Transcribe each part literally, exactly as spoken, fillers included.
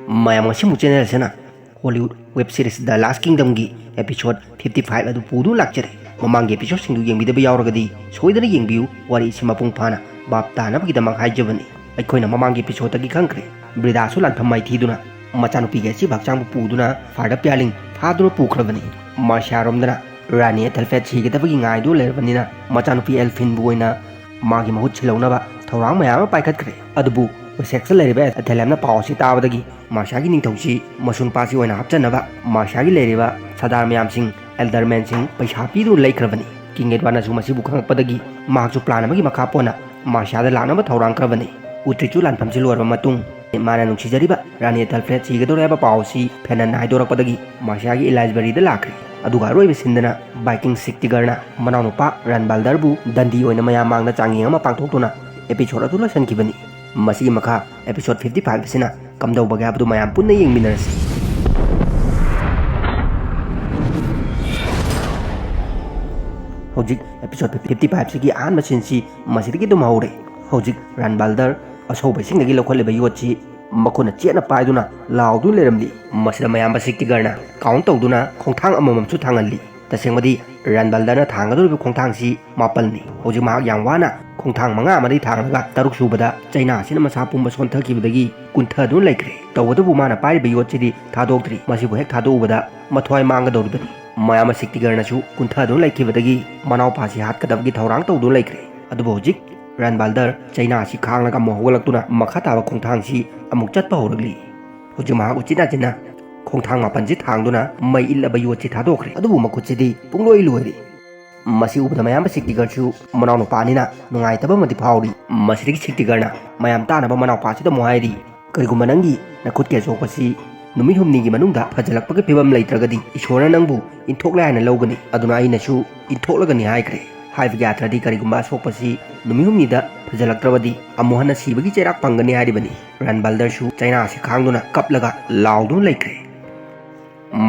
ꯃꯌꯥꯝ, ꯉꯁꯤꯃꯨꯛ ꯆꯦꯅꯦꯜ ꯑꯁꯤꯅ Hollywood web series ꯗ ꯂꯥꯁ ꯀꯤꯡꯗꯝꯒꯤ episode fifty five ꯑꯗꯨ ꯄꯨꯗꯨꯅ ꯂꯥꯛꯆꯔꯦ꯫ ꯃꯃꯥꯡꯒꯤ ꯑꯦꯄꯤꯁꯣꯗꯁꯤꯡꯗꯨ ꯌꯦꯡꯕꯤꯗꯕ ꯌꯥꯎꯔꯒꯗꯤ ꯁꯣꯏꯗꯅ ꯌꯦꯡꯕꯤꯌꯨ, ꯋꯥꯔꯤ ꯑꯁꯤ ꯃꯄꯨꯡ ꯐꯥꯅ ꯚꯥꯞ ꯇꯥꯅꯕꯒꯤꯗꯃꯛ ꯍꯥꯏꯖꯕꯅꯤ꯫ ꯑꯩꯈꯣꯏꯅ ꯃꯃꯥꯡꯒꯤ ꯑꯦꯄꯤꯁꯣꯗꯇꯒꯤ ꯈꯪꯈ꯭ꯔꯦ, ꯕ꯭ꯔꯤꯗꯥꯁꯨ ꯂꯥꯟꯐꯝ ꯃꯥꯏꯊꯤꯗꯨꯅ ꯃꯆꯥꯅꯨꯄꯤꯒꯤ ꯑꯁꯤꯕ ꯍꯛꯆꯥꯡꯕꯨ ꯄꯨꯗꯨꯅ ꯐꯥꯗꯔ ꯄ꯭ꯌꯥꯂꯤꯡ ꯐꯥꯗꯨꯅ ꯄꯨꯈ꯭ꯔꯕꯅꯤ꯫ ꯃꯥꯔꯁꯤꯌꯥꯔꯣꯝꯗꯅ ꯔꯥꯅꯤ ꯑꯦꯊꯦꯜꯐꯦꯠ ꯁꯤꯒꯗꯕꯒꯤ ꯉꯥꯏꯗꯨꯅ ꯂꯩꯔꯕꯅꯤꯅ ꯃꯆꯥꯅꯨꯄꯤ ꯑꯦꯜꯐꯤꯟꯕꯨ ꯑꯣꯏꯅ ꯃꯥꯒꯤ ꯃꯍꯨꯠ ꯁꯤꯜꯍꯧꯅꯕ ꯊꯧꯔꯥꯡ ꯃꯌꯥꯝ ꯑꯃ ꯄꯥꯏꯈꯠꯈ꯭ꯔꯦ꯫ ꯑꯗꯨꯕꯨ ꯋꯦꯁꯦꯛꯁꯇ ꯂꯩꯔꯤꯕ ꯑꯦꯊꯦꯂꯦꯝꯅ ꯄꯥꯎ ꯑꯁꯤ ꯇꯥꯕꯗꯒꯤ ꯃꯥꯔꯁꯤꯌꯥꯒꯤ ꯅꯤꯡꯊꯧꯁꯤ ꯃꯁꯨ ꯅꯨꯄꯥꯁꯤ ꯑꯣꯏꯅ ꯍꯥꯞꯆꯅꯕ ꯃꯥꯔꯁꯤꯌꯥꯒꯤ ꯂꯩꯔꯤꯕ ꯁꯔꯗꯥꯔ ꯃꯌꯥꯝꯁꯤꯡ, ꯑꯦꯜꯗꯔꯃꯦꯟꯁꯤꯡ ꯄꯩꯁꯥ ꯄꯤꯗꯨꯅ ꯂꯩꯈ꯭ꯔꯕꯅꯤ꯫ ꯀꯤꯡ ꯑꯦꯗꯋꯥꯔꯗꯅꯁꯨ ꯃꯁꯤꯕꯨ ꯈꯪꯂꯛꯄꯗꯒꯤ ꯃꯍꯥꯛꯁꯨ ꯄ꯭ꯂꯥꯟ ꯑꯃꯒꯤ ꯃꯈꯥ ꯄꯣꯟꯅ ꯃꯥꯔꯁꯤꯌꯥꯗ ꯂꯥꯛꯅꯕ ꯊꯧꯔꯥꯡꯈ꯭ꯔꯕꯅꯤ꯫ ꯎꯇ꯭ꯔꯤꯠꯁꯨ ꯂꯥꯟꯐꯝꯁꯤ ꯂꯣꯏꯔꯕ ꯃꯇꯨꯡ ꯃꯥꯅ ꯅꯨꯡꯁꯤꯖꯔꯤꯕ ꯔꯥꯅꯤ ꯑꯦꯊꯦꯜꯐ꯭ꯔꯦꯗ ꯁꯤꯒꯗꯧꯔꯦ ꯍꯥꯏꯕ ꯄꯥꯎ ꯑꯁꯤ ꯐꯦꯅꯟꯅ ꯍꯥꯏꯗꯣꯔꯛꯄꯗꯒꯤ ꯃꯥꯔꯁꯤꯌꯥꯒꯤ ꯑꯦꯂꯥꯏꯁꯕꯔꯤꯗ ꯂꯥꯛꯈ꯭ꯔꯦ꯫ ꯑꯗꯨꯒ ꯑꯔꯣꯏꯕ ꯁꯤꯟꯗꯅ ꯚꯥꯏꯀꯤꯡ ꯁꯤꯛꯇꯤꯒꯔꯅ ꯃꯅꯥꯎꯅꯨꯄꯥ ꯔꯟꯕꯥꯜꯗꯔꯕꯨ ꯗꯟꯗꯤ ꯑꯣꯏꯅ ꯃꯌꯥꯝ ꯃꯥꯡꯗ ꯆꯥꯡꯌꯦꯡ ꯑꯃ ꯄꯥꯡꯊꯣꯛꯇꯨꯅ ꯑꯦꯄꯤꯁꯣꯗ ꯑꯗꯨ ꯂꯣꯏꯁꯤꯟꯈꯤꯕꯅꯤ꯫ ꯃꯁꯤꯒꯤ ꯃꯈꯥ ꯑꯦꯄꯤꯁꯣꯗ ꯐꯤꯐꯇꯤ ꯐꯥꯏꯚ ꯑꯁꯤꯅ ꯀꯝꯗꯧꯕꯒꯦ ꯍꯥꯏꯕꯗꯨ ꯃꯌꯥꯝ ꯄꯨꯟꯅ ꯌꯦꯡꯃꯤꯟꯅꯔꯁꯤ꯫ ꯍꯧꯖꯤꯛ ꯑꯦꯄꯤꯁꯣꯗ ꯐꯤꯐꯇꯤ ꯐꯥꯏꯚꯁꯤꯒꯤ ꯑꯍꯥꯟꯕ ꯁꯤꯟꯁꯤ ꯃꯁꯤꯗꯒꯤ ꯑꯗꯨꯝ ꯍꯧꯔꯦ꯫ ꯍꯧꯖꯤꯛ ꯔꯟꯕꯥꯜꯗꯔ ꯑꯁꯧꯕ ꯏꯁꯤꯡꯗꯒꯤ ꯂꯧꯈꯠꯂꯤꯕ ꯌꯣꯠꯁꯤ ꯃꯈꯨꯠꯅ ꯆꯦꯠꯅ ꯄꯥꯏꯗꯨꯅ ꯂꯥꯎꯗꯨꯅ ꯂꯩꯔꯝꯂꯤ꯫ ꯃꯁꯤꯗ ꯃꯌꯥꯝꯕ ꯁꯤꯛꯇꯤꯒꯔꯅ ꯀꯥꯎꯟ ꯇꯧꯗꯨꯅ ꯈꯣꯡꯊꯥꯡ ꯑꯃꯃꯝꯁꯨ ꯊꯥꯡꯍꯜꯂꯤ꯫ ꯇꯁꯦꯡꯕꯗꯤ ꯔꯟꯕꯥꯜꯗꯔꯅ ꯊꯥꯡꯒꯗꯧꯔꯤꯕ ꯈꯣꯡꯊꯥꯡꯁꯤ ꯃꯥꯄꯜꯅꯤ꯫ ꯍꯧꯖꯤꯛ ꯃꯍꯥꯛ ꯌꯥꯝ ꯋꯥꯅ ꯈꯣꯡꯊꯥꯡ ꯃꯉꯥ ꯑꯃꯗꯤ ꯊꯥꯡꯂꯒ ꯇꯔꯨꯛ ꯁꯨꯕꯗ ꯆꯩꯅꯥ ꯑꯁꯤꯅ ꯃꯁꯥ ꯄꯨꯝꯕ ꯁꯣꯟꯊꯈꯤꯕꯗꯒꯤ ꯀꯨꯟꯊꯗꯨꯅ ꯂꯩꯈ꯭ꯔꯦ꯫ ꯇꯧꯕꯇꯕꯨ ꯃꯥꯅ ꯄꯥꯏꯔꯤꯕ ꯌꯣꯠꯁꯤꯗꯤ ꯊꯥꯗꯣꯛꯇ꯭ꯔꯤ꯫ ꯃꯁꯤꯕꯨ ꯍꯦꯛ ꯊꯥꯗꯣꯛꯎꯕꯗ ꯃꯊ꯭ꯋꯥꯏ ꯃꯥꯡꯒꯗꯧꯔꯤꯕꯅꯤ꯫ ꯃꯌꯥꯝꯕ ꯁꯤꯛꯇꯤꯒꯔꯅꯁꯨ ꯀꯨꯟꯊꯗꯨꯅ ꯂꯩꯈꯤꯕꯗꯒꯤ ꯃꯅꯥꯎꯄꯥꯁꯤ ꯍꯥꯠꯀꯗꯕꯒꯤ ꯊꯧꯔꯥꯡ ꯇꯧꯗꯨꯅ ꯂꯩꯈ꯭ꯔꯦ꯫ ꯑꯗꯨꯕꯨ ꯍꯧꯖꯤꯛ ꯔꯟꯕꯥꯜꯗꯔ ꯆꯩꯅꯥ ꯑꯁꯤ ꯈꯥꯡꯂꯒ ꯑꯃꯨꯛ ꯍꯧꯒꯠꯂꯛꯇꯨꯅ ꯃꯈꯥ ꯇꯥꯕ ꯈꯣꯡꯊꯥꯡꯁꯤ ꯑꯃꯨꯛ ꯆꯠꯄ ꯍꯧꯔꯛꯂꯤ꯫ ꯍꯧꯖꯤꯛ ꯃꯍꯥꯛ ꯎꯆꯤꯟ ꯅꯥꯆꯤꯟꯅ ꯈꯣꯡꯊꯥꯡ ꯃꯥꯄꯟꯁꯤ ꯊꯥꯡꯗꯨꯅ ꯃꯩ ꯏꯠꯂꯕ ꯌꯣꯠꯁꯤ ꯊꯥꯗꯣꯛꯈ꯭ꯔꯦ꯫ ꯑꯗꯨꯕꯨ ꯃꯈꯨꯠꯁꯤꯗꯤ ꯄꯨꯡꯂꯣꯏ ꯂꯣꯏꯔꯦ꯫ ꯃꯁꯤ ꯎꯕꯗ ꯃꯌꯥꯝꯕ ꯁꯤꯛꯇꯤꯒꯔꯁꯨ ꯃꯅꯥꯎꯅꯨꯄꯥꯅꯤꯅ ꯅꯨꯡꯉꯥꯏꯇꯕ ꯑꯃꯗꯤ ꯐꯥꯎꯔꯤ꯫ ꯃꯁꯤꯗꯒꯤ ꯁꯤꯛꯇꯤꯒꯔꯅ ꯃꯌꯥꯝ ꯇꯥꯅꯕ ꯃꯅꯥꯎꯄꯥꯁꯤꯗ ꯑꯃꯨꯛ ꯍꯥꯏꯔꯤ, "ꯀꯔꯤꯒꯨꯝꯕ ꯅꯪꯒꯤ ꯅꯈꯨꯠꯀꯤ ꯑꯁꯣꯛꯄꯁꯤ ꯅꯨꯃꯤꯠ ꯍꯨꯝꯅꯤꯒꯤ ꯃꯅꯨꯡꯗ ꯐꯖꯜꯂꯛꯄꯒꯤ ꯐꯤꯕꯝ ꯂꯩꯇ꯭ꯔꯒꯗꯤ ꯏꯁꯣꯔꯅ ꯅꯪꯕꯨ ꯏꯟꯊꯣꯛꯂꯦ ꯍꯥꯏꯅ ꯂꯧꯒꯅꯤ꯫ ꯑꯗꯨꯅ ꯑꯩꯅꯁꯨ ꯏꯟꯊꯣꯛꯂꯒꯅꯤ" ꯍꯥꯏꯈ꯭ꯔꯦ꯫ ꯍꯥꯏꯕꯒꯤ ꯑꯥꯔꯊꯗꯤ ꯀꯔꯤꯒꯨꯝꯕ ꯑꯁꯣꯛꯄꯁꯤ ꯅꯨꯃꯤꯠ ꯍꯨꯝꯅꯤꯗ ꯐꯖꯜꯂꯛꯇ꯭ꯔꯕꯗꯤ ꯑꯃꯨꯛ ꯍꯟꯅ ꯁꯤꯕꯒꯤ ꯆꯩꯔꯥꯛ ꯐꯪꯒꯅꯤ ꯍꯥꯏꯔꯤꯕꯅꯤ꯫ ꯔꯟꯕꯥꯜꯗꯔꯁꯨ ꯆꯩꯅꯥ ꯑꯁꯤ ꯈꯥꯡꯗꯨꯅ ꯀꯞꯂꯒ ꯂꯥꯎꯗꯨꯅ ꯂꯩꯈ꯭ꯔꯦ꯫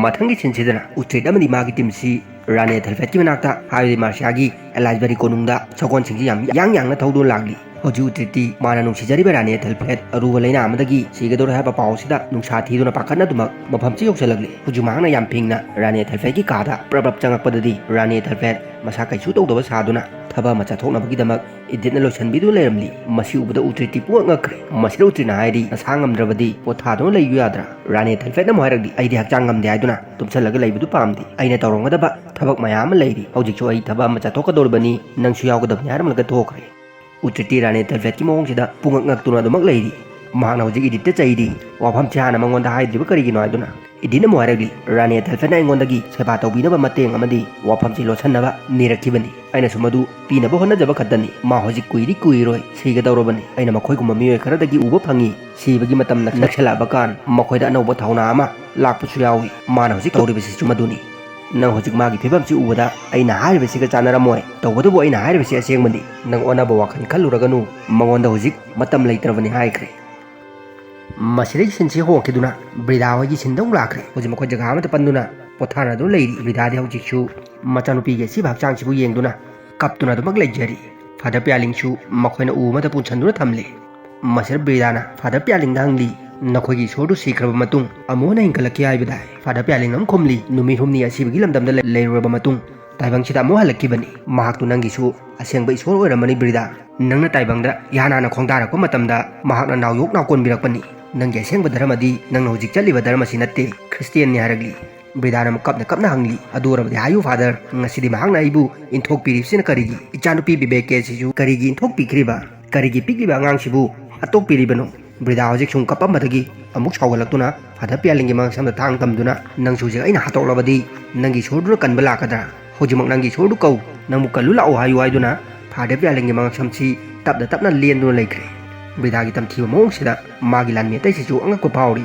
ꯃꯊꯪꯒꯤ ꯁꯤꯟꯁꯤꯗꯅ ꯎꯇ꯭ꯔꯤꯠ ꯑꯃꯗꯤ ꯃꯥꯒꯤ ꯇꯤꯝꯁꯤ ꯔꯥꯅꯤ ꯑꯦꯊꯦꯜꯐꯦꯠꯀꯤ ꯃꯅꯥꯛꯇ, ꯍꯥꯏꯕꯗꯤ ꯃꯥꯔꯁꯤꯌꯥꯒꯤ ꯑꯦꯂꯥꯏꯁꯕꯔꯤ ꯀꯣꯅꯨꯡꯗ ꯁꯒꯣꯜꯁꯤꯡꯁꯤ ꯌꯥꯝ ꯌꯥꯡ ꯌꯥꯡꯅ ꯊꯧꯗꯨꯅ ꯂꯥꯛꯂꯤ꯫ ꯍꯧꯖꯤꯛ ꯎꯇ꯭ꯔꯤꯠꯇꯤ ꯃꯥꯅ ꯅꯨꯡꯁꯤꯖꯔꯤꯕ ꯔꯥꯅꯤ ꯑꯦꯊꯦꯜꯐ꯭ꯂꯦꯠ ꯑꯔꯨꯕ ꯂꯩꯅꯥ ꯑꯃꯗꯒꯤ ꯁꯤꯒꯗꯧꯔꯦ ꯍꯥꯏꯕ ꯄꯥꯎ ꯑꯁꯤꯗ ꯅꯨꯡꯁꯥ ꯊꯤꯗꯨꯅ ꯄꯥꯈꯠꯅꯗꯨꯃꯛ ꯃꯐꯝꯁꯤ ꯌꯧꯁꯤꯜꯂꯛꯂꯦ꯫ ꯍꯧꯖꯤꯛ ꯃꯍꯥꯛꯅ ꯌꯥꯝ ꯐꯤꯡꯅ ꯔꯥꯅꯤ ꯑꯦꯊꯦꯜꯐ꯭ꯂꯦꯠꯀꯤ ꯀꯥꯗ ꯄ꯭ꯔꯞ ꯄ꯭ꯔꯞ ꯆꯪꯉꯛꯄꯗꯗꯤ ꯔꯥꯅꯤ ꯑꯦꯊꯦꯜꯐ꯭ꯂꯦꯠ ꯃꯁꯥ ꯀꯩꯁꯨ ꯇꯧꯗꯕ ꯁꯥꯗꯨꯅ ꯊꯕꯛ ꯑꯃ ꯆꯠꯊꯣꯛꯅꯕꯒꯤꯗꯃꯛ ꯏꯗꯤꯠꯅ ꯂꯣꯏꯁꯤꯟꯕꯤꯗꯨꯅ ꯂꯩꯔꯝꯂꯤ꯫ ꯃꯁꯤ ꯎꯕꯗ ꯎꯇ꯭ꯔꯤꯠꯇꯤ ꯄꯨꯡꯉꯛ ꯉꯛꯈ꯭ꯔꯦ꯫ ꯃꯁꯤꯗ ꯎꯇ꯭ꯔꯤꯠꯅ ꯍꯥꯏꯔꯤ, "ꯅꯁꯥ ꯉꯝꯗ꯭ꯔꯕꯗꯤ ꯄꯣꯊꯥꯗꯨꯅ ꯂꯩꯌꯨ ꯌꯥꯗ꯭ꯔꯥ?" ꯔꯥꯅꯤ ꯑꯦꯊꯦꯜꯐ꯭ꯂꯦꯠꯅ ꯑꯃꯨꯛ ꯍꯥꯏꯔꯛꯂꯤ, "ꯑꯩꯗꯤ ꯍꯛꯆꯥꯡ ꯉꯝꯗꯦ ꯍꯥꯏꯗꯨꯅ ꯇꯨꯝꯁꯜꯂꯒ ꯂꯩꯕꯗꯨ ꯄꯥꯝꯗꯦ꯫ ꯑꯩꯅ ꯇꯧꯔꯝꯒꯗꯕ ꯊꯕꯛ ꯃꯌꯥꯝ ꯑꯃ ꯂꯩꯔꯤ꯫ ꯍꯧꯖꯤꯛꯁꯨ ꯑꯩ ꯊꯕꯛ ꯑꯃ ꯆꯠꯊꯣꯛꯀꯗꯧꯔꯤꯕꯅꯤ, ꯅꯪꯁꯨ ꯌꯥꯎꯒꯗꯕꯅꯤ" ꯍꯥꯏꯔꯝꯂꯒ ꯊꯣꯛꯈ꯭ꯔꯦ꯫ ꯎꯇ꯭ꯔꯤꯠꯇꯤ ꯔꯥꯅꯤ ꯑꯦꯊꯦꯜꯐ꯭ꯂꯦꯠꯀꯤ ꯃꯑꯣꯡꯁꯤꯗ ꯄꯨꯡꯉꯛ ꯉꯛꯇꯨꯅ ꯑꯗꯨꯃꯛ ꯂꯩꯔꯤ꯫ ꯃꯍꯥꯛꯅ ꯍꯧꯖꯤꯛ ꯏꯗꯤꯠꯇ ꯆꯩꯔꯤ, ꯋꯥꯐꯝꯁꯤ ꯍꯥꯟꯅ ꯃꯉꯣꯟꯗ ꯍꯥꯏꯗ꯭ꯔꯤꯕ ꯀꯔꯤꯒꯤꯅꯣ ꯍꯥꯏꯗꯨꯅ꯫ ꯏꯗꯤꯠꯅ ꯑꯃꯨꯛ ꯍꯥꯏꯔꯛꯂꯤ, "ꯔꯥꯅꯤ ꯑꯦꯊꯦꯜꯐ꯭ꯂꯦꯠꯅ ꯑꯩꯉꯣꯟꯗꯒꯤ ꯁꯦꯕꯥ ꯇꯧꯕꯤꯅꯕ ꯃꯇꯦꯡ ꯑꯃꯗꯤ ꯋꯥꯐꯝꯁꯤ ꯂꯣꯠꯁꯤꯟꯅꯕ ꯅꯤꯔꯛꯈꯤꯕꯅꯤ꯫ ꯑꯩꯅꯁꯨ ꯃꯗꯨ ꯄꯤꯅꯕ ꯍꯣꯠꯅꯖꯕ ꯈꯛꯇꯅꯤ꯫ ꯃꯥ ꯍꯧꯖꯤꯛ ꯀꯨꯏꯗꯤ ꯀꯨꯏꯔꯣꯏ ꯁꯤꯒꯗꯧꯔꯕꯅꯤ꯫ ꯑꯩꯅ ꯃꯈꯣꯏꯒꯨꯝꯕ ꯃꯤꯑꯣꯏ ꯈꯔꯗꯒꯤ ꯎꯕ ꯐꯪꯏ, ꯁꯤꯕꯒꯤ ꯃꯇꯝ ꯅꯛꯁꯜꯂꯛꯑꯕ ꯀꯥꯟ ꯃꯈꯣꯏꯗ ꯑꯅꯧꯕ ꯊꯧꯅꯥ ꯑꯃ ꯂꯥꯛꯄꯁꯨ ꯌꯥꯎꯏ꯫ ꯃꯥꯅ ꯍꯧꯖꯤꯛ ꯇꯧꯔꯤꯕꯁꯤꯁꯨ ꯃꯗꯨꯅꯤ꯫ ꯅꯪ ꯍꯧꯖꯤꯛ ꯃꯥꯒꯤ ꯐꯤꯕꯝꯁꯤ ꯎꯕꯗ ꯑꯩꯅ ꯍꯥꯏꯔꯤꯕꯁꯤꯒ ꯆꯥꯟꯅꯔꯝꯃꯣꯏ꯫ ꯇꯧꯕꯇꯕꯨ ꯑꯩꯅ ꯍꯥꯏꯔꯤꯕꯁꯤ ꯑꯁꯦꯡꯕꯅꯤ꯫ ꯅꯪ ꯑꯣꯟꯅꯕ ꯋꯥꯈꯜ ꯈꯜꯂꯨꯔꯒꯅꯨ꯫ ꯃꯉꯣꯟꯗ ꯍꯧꯖꯤꯛ ꯃꯇꯝ ꯂꯩꯇ꯭ꯔꯕꯅꯤ" ꯍꯥꯏꯈ꯭ꯔꯦ꯫ ꯃꯁꯤꯗꯒꯤ ꯁꯤꯟꯁꯤ ꯍꯣꯡꯈꯤꯗꯨꯅ ꯕ꯭ꯔꯤꯗꯥ ꯍꯣꯏꯒꯤ ꯁꯤꯟꯗ ꯑꯃꯨꯛ ꯂꯥꯛꯈ꯭ꯔꯦ꯫ ꯍꯧꯖꯤꯛ ꯃꯈꯣꯏ ꯖꯒꯥ ꯑꯃꯗ ꯄꯟꯗꯨꯅ ꯄꯣꯊꯥꯅꯗꯨꯅ ꯂꯩꯔꯤ꯫ ꯕ꯭ꯔꯤꯗꯥꯗꯤ ꯍꯧꯖꯤꯛꯁꯨ ꯃꯆꯥꯅꯨꯄꯤꯒꯤ ꯑꯁꯤꯕ ꯍꯛꯆꯥꯡꯁꯤꯕꯨ ꯌꯦꯡꯗꯨꯅ ꯀꯞꯇꯨꯅ ꯑꯗꯨꯃꯛ ꯂꯩꯖꯔꯤ꯫ ꯐꯥꯗꯔ ꯄꯤꯌꯥꯂꯤꯡꯁꯨ ꯃꯈꯣꯏꯅ ꯎ ꯑꯃꯗ ꯄꯨꯟꯁꯤꯟꯗꯨꯅ ꯊꯝꯂꯤ꯫ ꯃꯁꯤꯗ ꯕ꯭ꯔꯤꯗꯥꯅ ꯐꯥꯗꯔ ꯄꯤꯌꯥꯂꯤꯡꯗ ꯍꯪꯂꯤ, "ꯅꯈꯣꯏꯒꯤ ꯏꯁꯣꯔꯗꯨ ꯁꯤꯈ꯭ꯔꯕ ꯃꯇꯨꯡ ꯑꯃꯨꯛ ꯍꯟꯅ ꯍꯤꯡꯒꯠꯂꯛꯈꯤ ꯍꯥꯏꯕꯗꯥꯏ?" ꯐꯥꯗꯔ ꯄꯤꯌꯥꯂꯤꯡꯅ ꯑꯃꯨꯛ ꯈꯨꯝꯂꯤ, "ꯅꯨꯃꯤꯠ ꯍꯨꯝꯅꯤ ꯑꯁꯤꯕꯒꯤ ꯂꯝꯗꯝꯗ ꯂꯩ-, ꯂꯩꯔꯨꯔꯕ ꯃꯇꯨꯡ ꯇꯥꯏꯕꯪꯁꯤꯗ ꯑꯃꯨꯛ ꯍꯜꯂꯛꯈꯤꯕꯅꯤ꯫ ꯃꯍꯥꯛꯇꯨ ꯅꯪꯒꯤꯁꯨ ꯑꯁꯦꯡꯕ ꯏꯁꯣꯔ ꯑꯣꯏꯔꯝꯃꯅꯤ ꯕ꯭ꯔꯤꯗꯥ꯫ ꯅꯪꯅ ꯇꯥꯏꯕꯪꯗ ꯏꯍꯥꯟ ꯍꯥꯟꯅ ꯈꯣꯡꯗꯥꯔꯛꯄ ꯃꯇꯝꯗ ꯃꯍꯥꯛꯅ ꯅꯥꯎꯌꯣꯛ ꯅꯥꯎꯀꯣꯟꯕꯤꯔꯛꯄꯅꯤ꯫ ꯅꯪꯒꯤ ꯑꯁꯦꯡꯕ ꯙꯔꯃꯗꯤ ꯅꯪꯅ ꯍꯧꯖꯤꯛ ꯆꯠꯂꯤꯕ ꯙꯔꯃꯁꯤ ꯅꯠꯇꯦ, ꯈ꯭ꯔꯤꯁꯇꯤꯌꯥꯟꯅꯤ" ꯍꯥꯏꯔꯛꯂꯤ꯫ ꯕ꯭ꯔꯤꯗꯥꯅ ꯑꯃꯨꯛ ꯀꯞꯅ ꯀꯞꯅ ꯍꯪꯂꯤ, "ꯑꯗꯨ ꯑꯣꯏꯔꯕꯗꯤ ꯍꯥꯏꯌꯨ ꯐꯥꯗꯔ, ꯉꯁꯤꯗꯤ ꯃꯍꯥꯛꯅ ꯑꯩꯕꯨ ꯏꯟꯊꯣꯛꯄꯤꯔꯤꯕꯁꯤꯅ ꯀꯔꯤꯒꯤ? ꯏꯆꯥꯅꯨꯄꯤ ꯕꯤꯕꯦꯀꯦꯁꯤꯁꯨ ꯀꯔꯤꯒꯤ ꯏꯟꯊꯣꯛꯄꯤꯈ꯭ꯔꯤꯕ? ꯀꯔꯤꯒꯤ ꯄꯤꯛꯂꯤꯕ ꯑꯉꯥꯡꯁꯤꯕꯨ ꯍꯥꯠꯇꯣꯛꯄꯤꯔꯤꯕꯅꯣ?" ꯕ꯭ꯔꯤꯗꯥ ꯍꯧꯖꯤꯛ ꯁꯨꯝ ꯀꯞꯄꯝꯕꯗꯒꯤ ꯑꯃꯨꯛ ꯁꯥꯎꯒꯠꯂꯛꯇꯨꯅ ꯐꯥꯗꯔ ꯄꯤꯌꯥꯂꯤꯡꯒꯤ ꯃꯉꯛꯁꯝꯗ ꯊꯥꯡ ꯊꯝꯗꯨꯅ, "ꯅꯪꯁꯨ ꯍꯧꯖꯤꯛ ꯑꯩꯅ ꯍꯥꯠꯇꯣꯛꯂꯕꯗꯤ ꯅꯪꯒꯤ ꯏꯁꯣꯔꯗꯨꯅ ꯀꯟꯕ ꯂꯥꯛꯀꯗ꯭ꯔꯥ? ꯍꯧꯖꯤꯛꯃꯛ ꯅꯪꯒꯤ ꯏꯁꯣꯔꯗꯨ ꯀꯧ, ꯅꯪꯕꯨ ꯀꯜꯂꯨ ꯂꯥꯛꯑꯣ ꯍꯥꯏꯌꯨ" ꯍꯥꯏꯗꯨꯅ ꯐꯥꯗꯔ ꯄꯤꯌꯥꯂꯤꯡꯒꯤ ꯃꯉꯛꯁꯝꯁꯤ ꯇꯞꯅ ꯇꯞꯅ ꯂꯦꯟꯗꯨꯅ ꯂꯩꯈ꯭ꯔꯦ꯫ ꯕ꯭ꯔꯤꯗꯥꯒꯤ ꯇꯝꯊꯤꯕ ꯃꯑꯣꯡꯁꯤꯗ ꯃꯥꯒꯤ ꯂꯥꯟꯃꯤ ꯑꯇꯩꯁꯤꯁꯨ ꯑꯉꯛꯄ ꯐꯥꯎꯔꯤ꯫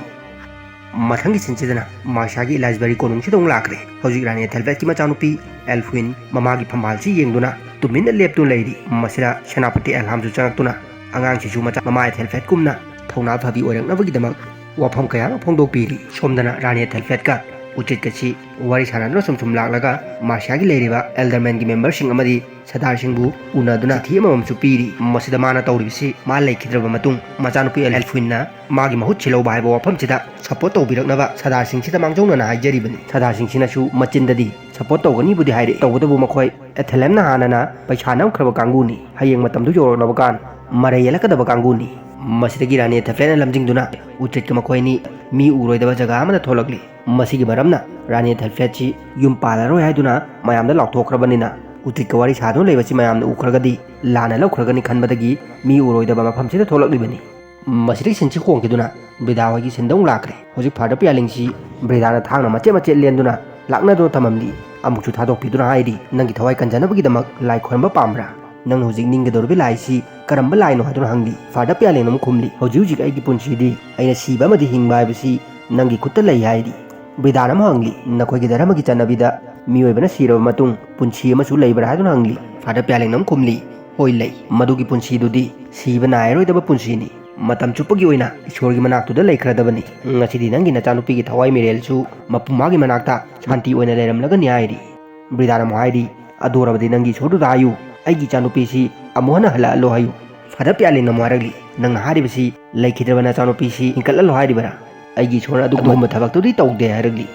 ꯃꯊꯪꯒꯤ ꯁꯤꯟꯁꯤꯗꯅ ꯃꯥꯔꯁꯤꯌꯥꯒꯤ ꯏꯂꯥꯏꯁꯕꯔꯤ ꯀꯣꯅꯨꯡꯁꯤꯗ ꯑꯃꯨꯛ ꯂꯥꯛꯈ꯭ꯔꯦ꯫ ꯍꯧꯖꯤꯛ ꯔꯥꯅꯤ ꯑꯦꯊꯦꯜꯕꯦꯠꯀꯤ ꯃꯆꯥꯅꯨꯄꯤ ꯑꯦꯜꯐ꯭ꯋꯤꯟ ꯃꯃꯥꯒꯤ ꯐꯝꯕꯥꯜꯁꯤ ꯌꯦꯡꯗꯨꯅ ꯇꯨꯃꯤꯟꯅ ꯂꯦꯞꯇꯨꯅ ꯂꯩꯔꯤ꯫ ꯃꯁꯤꯗ ꯁꯦꯅꯥꯄꯇꯤ ꯑꯦꯜꯍꯥꯝꯁꯨ ꯆꯪꯉꯛꯇꯨꯅ ꯑꯉꯥꯡꯁꯤꯁꯨ ꯃꯆꯥ ꯃꯃꯥ ꯑꯦꯊꯦꯜꯕꯦꯠꯀꯨꯝꯅ ꯊꯧꯅꯥ ꯐꯕꯤ ꯑꯣꯏꯔꯛꯅꯕꯒꯤꯗꯃꯛ ꯋꯥꯐꯝ ꯀꯌꯥ ꯑꯃ ꯐꯣꯡꯗꯣꯛꯄꯤꯔꯤ꯫ ꯁꯣꯝꯗꯅ ꯔꯥꯅꯤ ꯑꯦꯊꯦꯜꯕꯦꯠꯀ ꯎꯆꯤꯠꯀꯁꯤ ꯋꯥꯔꯤ ꯁꯥꯟꯅꯗꯨꯅ ꯁꯨꯝ ꯁꯨꯝ ꯂꯥꯛꯂꯒ ꯃꯥꯔꯁꯤꯌꯥꯒꯤ ꯂꯩꯔꯤꯕ ꯑꯦꯜꯗꯔꯃꯦꯟꯒꯤ ꯃꯦꯝꯕꯔꯁꯤꯡ ꯑꯃꯗꯤ ꯁꯔꯗꯥꯔꯁꯤꯡꯕꯨ ꯎꯅꯗꯨꯅ ꯆꯤꯊꯤ ꯑꯃꯃꯝꯁꯨ ꯄꯤꯔꯤ꯫ ꯃꯁꯤꯗ ꯃꯥꯅ ꯇꯧꯔꯤꯕꯁꯤ ꯃꯥ ꯂꯩꯈꯤꯗ꯭ꯔꯕ ꯃꯇꯨꯡ ꯃꯆꯥꯅꯨꯄꯤ ꯑꯦꯜꯐ꯭ꯋꯤꯟꯅ ꯃꯥꯒꯤ ꯃꯍꯨꯠ ꯁꯤꯜꯍꯧꯕ ꯍꯥꯏꯕ ꯋꯥꯐꯝꯁꯤꯗ ꯁꯄꯣꯔꯠ ꯇꯧꯕꯤꯔꯛꯅꯕ ꯁꯔꯗꯥꯔꯁꯤꯡꯁꯤꯗ ꯃꯥꯡꯖꯧꯅꯅ ꯍꯥꯏꯖꯔꯤꯕꯅꯤ꯫ ꯁꯔꯗꯥꯔꯁꯤꯡꯁꯤꯅꯁꯨ ꯃꯆꯤꯟꯗꯗꯤ ꯁꯄꯣꯔꯠ ꯇꯧꯒꯅꯤꯕꯨꯗꯤ ꯍꯥꯏꯔꯛꯏ, ꯇꯧꯕꯇꯕꯨ ꯃꯈꯣꯏ ꯑꯦꯊꯦꯂꯦꯝꯅ ꯍꯥꯟꯅꯅ ꯄꯩꯁꯥ ꯅꯝꯈ꯭ꯔꯕ ꯀꯥꯡꯕꯨꯅꯤ, ꯍꯌꯦꯡ ꯃꯇꯝꯗꯨ ꯌꯧꯔꯛꯅꯕ ꯀꯥꯟ ꯃꯔꯩ ꯌꯦꯜꯂꯛꯀꯗꯕ ꯀꯥꯡꯕꯨꯅꯤ꯫ ꯃꯁꯤꯗꯒꯤ ꯔꯥꯅꯤ ꯑꯦꯊꯦꯐ꯭ꯂꯦꯠꯅ ꯂꯝꯖꯤꯡꯗꯨꯅ ꯎꯆꯤꯠꯀ ꯃꯈꯣꯏ ꯑꯅꯤ ꯃꯤ ꯎꯔꯣꯏꯗꯕ ꯖꯒꯥ ꯑꯃꯗ ꯊꯣꯛꯂꯛꯂꯤ꯫ ꯃꯁꯤꯒꯤ ꯃꯔꯝꯅ ꯔꯥꯅꯤ ꯑꯦꯊꯦꯐ꯭ꯂꯦꯠꯁꯤ ꯌꯨꯝ ꯄꯥꯜꯂꯔꯣꯏ ꯍꯥꯏꯗꯨꯅ ꯃꯌꯥꯝꯗ ꯂꯥꯎꯊꯣꯛꯈ꯭ꯔꯕꯅꯤꯅ ꯎꯆꯤꯠꯀ ꯋꯥꯔꯤ ꯁꯥꯗꯨꯅ ꯂꯩꯕꯁꯤ ꯃꯌꯥꯝꯅ ꯎꯈ꯭ꯔꯒꯗꯤ ꯂꯥꯟꯅ ꯂꯧꯈ꯭ꯔꯒꯅꯤ ꯈꯟꯕꯗꯒꯤ ꯃꯤ ꯎꯔꯣꯏꯗꯕ ꯃꯐꯝꯁꯤꯗ ꯊꯣꯛꯂꯛꯂꯤꯕꯅꯤ꯫ ꯃꯁꯤꯗꯒꯤ ꯁꯤꯟꯁꯤ ꯈꯣꯡꯈꯤꯗꯨꯅ ꯕ꯭ꯔꯤꯗꯥ ꯍꯣꯏꯒꯤ ꯁꯤꯟꯗ ꯑꯃꯨꯛ ꯂꯥꯛꯈ꯭ꯔꯦ꯫ ꯍꯧꯖꯤꯛ ꯐꯥꯗꯔ ꯄꯤꯌꯥꯂꯤꯡꯁꯤ ꯕ꯭ꯔꯤꯗꯥꯅ ꯊꯥꯡꯅ ꯃꯆꯦꯠ ꯃꯆꯦꯠ ꯂꯦꯟꯗꯨꯅ ꯂꯥꯛꯅꯗꯨꯅ ꯊꯝꯃꯝꯂꯤ꯫ ꯑꯃꯨꯛꯁꯨ ꯊꯥꯗꯣꯛꯄꯤꯗꯨꯅ ꯍꯥꯏꯔꯤ, "ꯅꯪꯒꯤ ꯊꯋꯥꯏ ꯀꯟꯖꯅꯕꯒꯤꯗꯃꯛ ꯂꯥꯏ ꯈꯣꯏꯔꯝꯕ ꯄꯥꯝꯕ꯭ꯔꯥ? ꯅꯪꯅ ꯍꯧꯖꯤꯛ ꯅꯤꯡꯒꯗꯧꯔꯤꯕ ꯂꯥꯏꯁꯤ ꯀꯔꯝꯕ ꯂꯥꯏꯅꯣ?" ꯍꯥꯏꯗꯨꯅ ꯍꯪꯂꯤ꯫ ꯐꯥꯗꯔ ꯄꯤꯌꯥꯂꯤꯡꯅ ꯑꯃꯨꯛ ꯈꯨꯝꯂꯤ, "ꯍꯧꯖꯤꯛ ꯍꯧꯖꯤꯛ ꯑꯩꯒꯤ ꯄꯨꯟꯁꯤꯗꯤ ꯑꯩꯅ ꯁꯤꯕ ꯑꯃꯗꯤ ꯍꯤꯡꯕ ꯍꯥꯏꯕꯁꯤ ꯅꯪꯒꯤ ꯈꯨꯠꯇ ꯂꯩ" ꯍꯥꯏꯔꯤ꯫ ꯕ꯭ꯔꯤꯗꯥꯅ ꯑꯃꯨꯛ ꯍꯪꯂꯤ, "ꯅꯈꯣꯏꯒꯤ ꯙꯔꯃꯒꯤ ꯆꯠꯅꯕꯤꯗ ꯃꯤꯑꯣꯏꯕꯅ ꯁꯤꯔꯕ ꯃꯇꯨꯡ ꯄꯨꯟꯁꯤ ꯑꯃꯁꯨ ꯂꯩꯕ꯭ꯔꯥ?" ꯍꯥꯏꯗꯨꯅ ꯍꯪꯂꯤ꯫ ꯐꯥꯗꯔ ꯄꯤꯌꯥꯂꯤꯡꯅ ꯑꯃꯨꯛ ꯈꯨꯝꯂꯤ, "ꯍꯣꯏ ꯂꯩ, ꯃꯗꯨꯒꯤ ꯄꯨꯟꯁꯤꯗꯨꯗꯤ ꯁꯤꯕ ꯅꯥꯏꯔꯣꯏꯗꯕ ꯄꯨꯟꯁꯤꯅꯤ꯫ ꯃꯇꯝ ꯆꯨꯞꯄꯒꯤ ꯑꯣꯏꯅ ꯏꯁꯣꯔꯒꯤ ꯃꯅꯥꯛꯇꯨꯗ ꯂꯩꯈ꯭ꯔꯗꯕꯅꯤ꯫ ꯉꯁꯤꯗꯤ ꯅꯪꯒꯤ ꯅꯆꯥꯅꯨꯄꯤꯒꯤ ꯊꯋꯥꯏ ꯃꯤꯔꯦꯜꯁꯨ ꯃꯄꯨ ꯃꯥꯒꯤ ꯃꯅꯥꯛꯇ ꯁꯥꯟꯇꯤ ꯑꯣꯏꯅ ꯂꯩꯔꯝꯂꯒꯅꯤ" ꯍꯥꯏꯔꯤ꯫ ꯕ꯭ꯔꯤꯗꯥꯅ ꯑꯃꯨꯛ ꯍꯥꯏꯔꯤ, "ꯑꯗꯨ ꯑꯣꯏꯔꯕꯗꯤ ꯅꯪꯒꯤ ꯏꯁꯣꯔꯗꯨꯗ ꯍꯥꯏꯌꯨ, ꯑꯩꯒꯤ ꯏꯆꯥꯅꯨꯄꯤꯁꯤ ꯑꯃꯨꯛ ꯍꯟꯅ ꯍꯜꯂꯛꯍꯜꯂꯣ ꯍꯥꯏꯌꯨ"꯫ ꯐꯥꯗꯔ ꯄꯤꯌꯥꯂꯤꯡꯅ ꯑꯃꯨꯛ ꯍꯥꯏꯔꯛꯂꯤ, "ꯅꯪꯅ ꯍꯥꯏꯔꯤꯕꯁꯤ ꯂꯩꯈꯤꯗ꯭ꯔꯕ ꯅꯆꯥꯅꯨꯄꯤꯁꯤ ꯍꯤꯡꯒꯠꯍꯜꯂꯣ ꯍꯥꯏꯔꯤꯕꯔꯥ? ꯑꯩꯒꯤ ꯏꯁꯣꯔꯅ ꯑꯗꯨꯒꯨꯝꯕ ꯊꯕꯛꯇꯨꯗꯤ ꯇꯧꯗꯦ" ꯍꯥꯏꯔꯛꯂꯤ꯫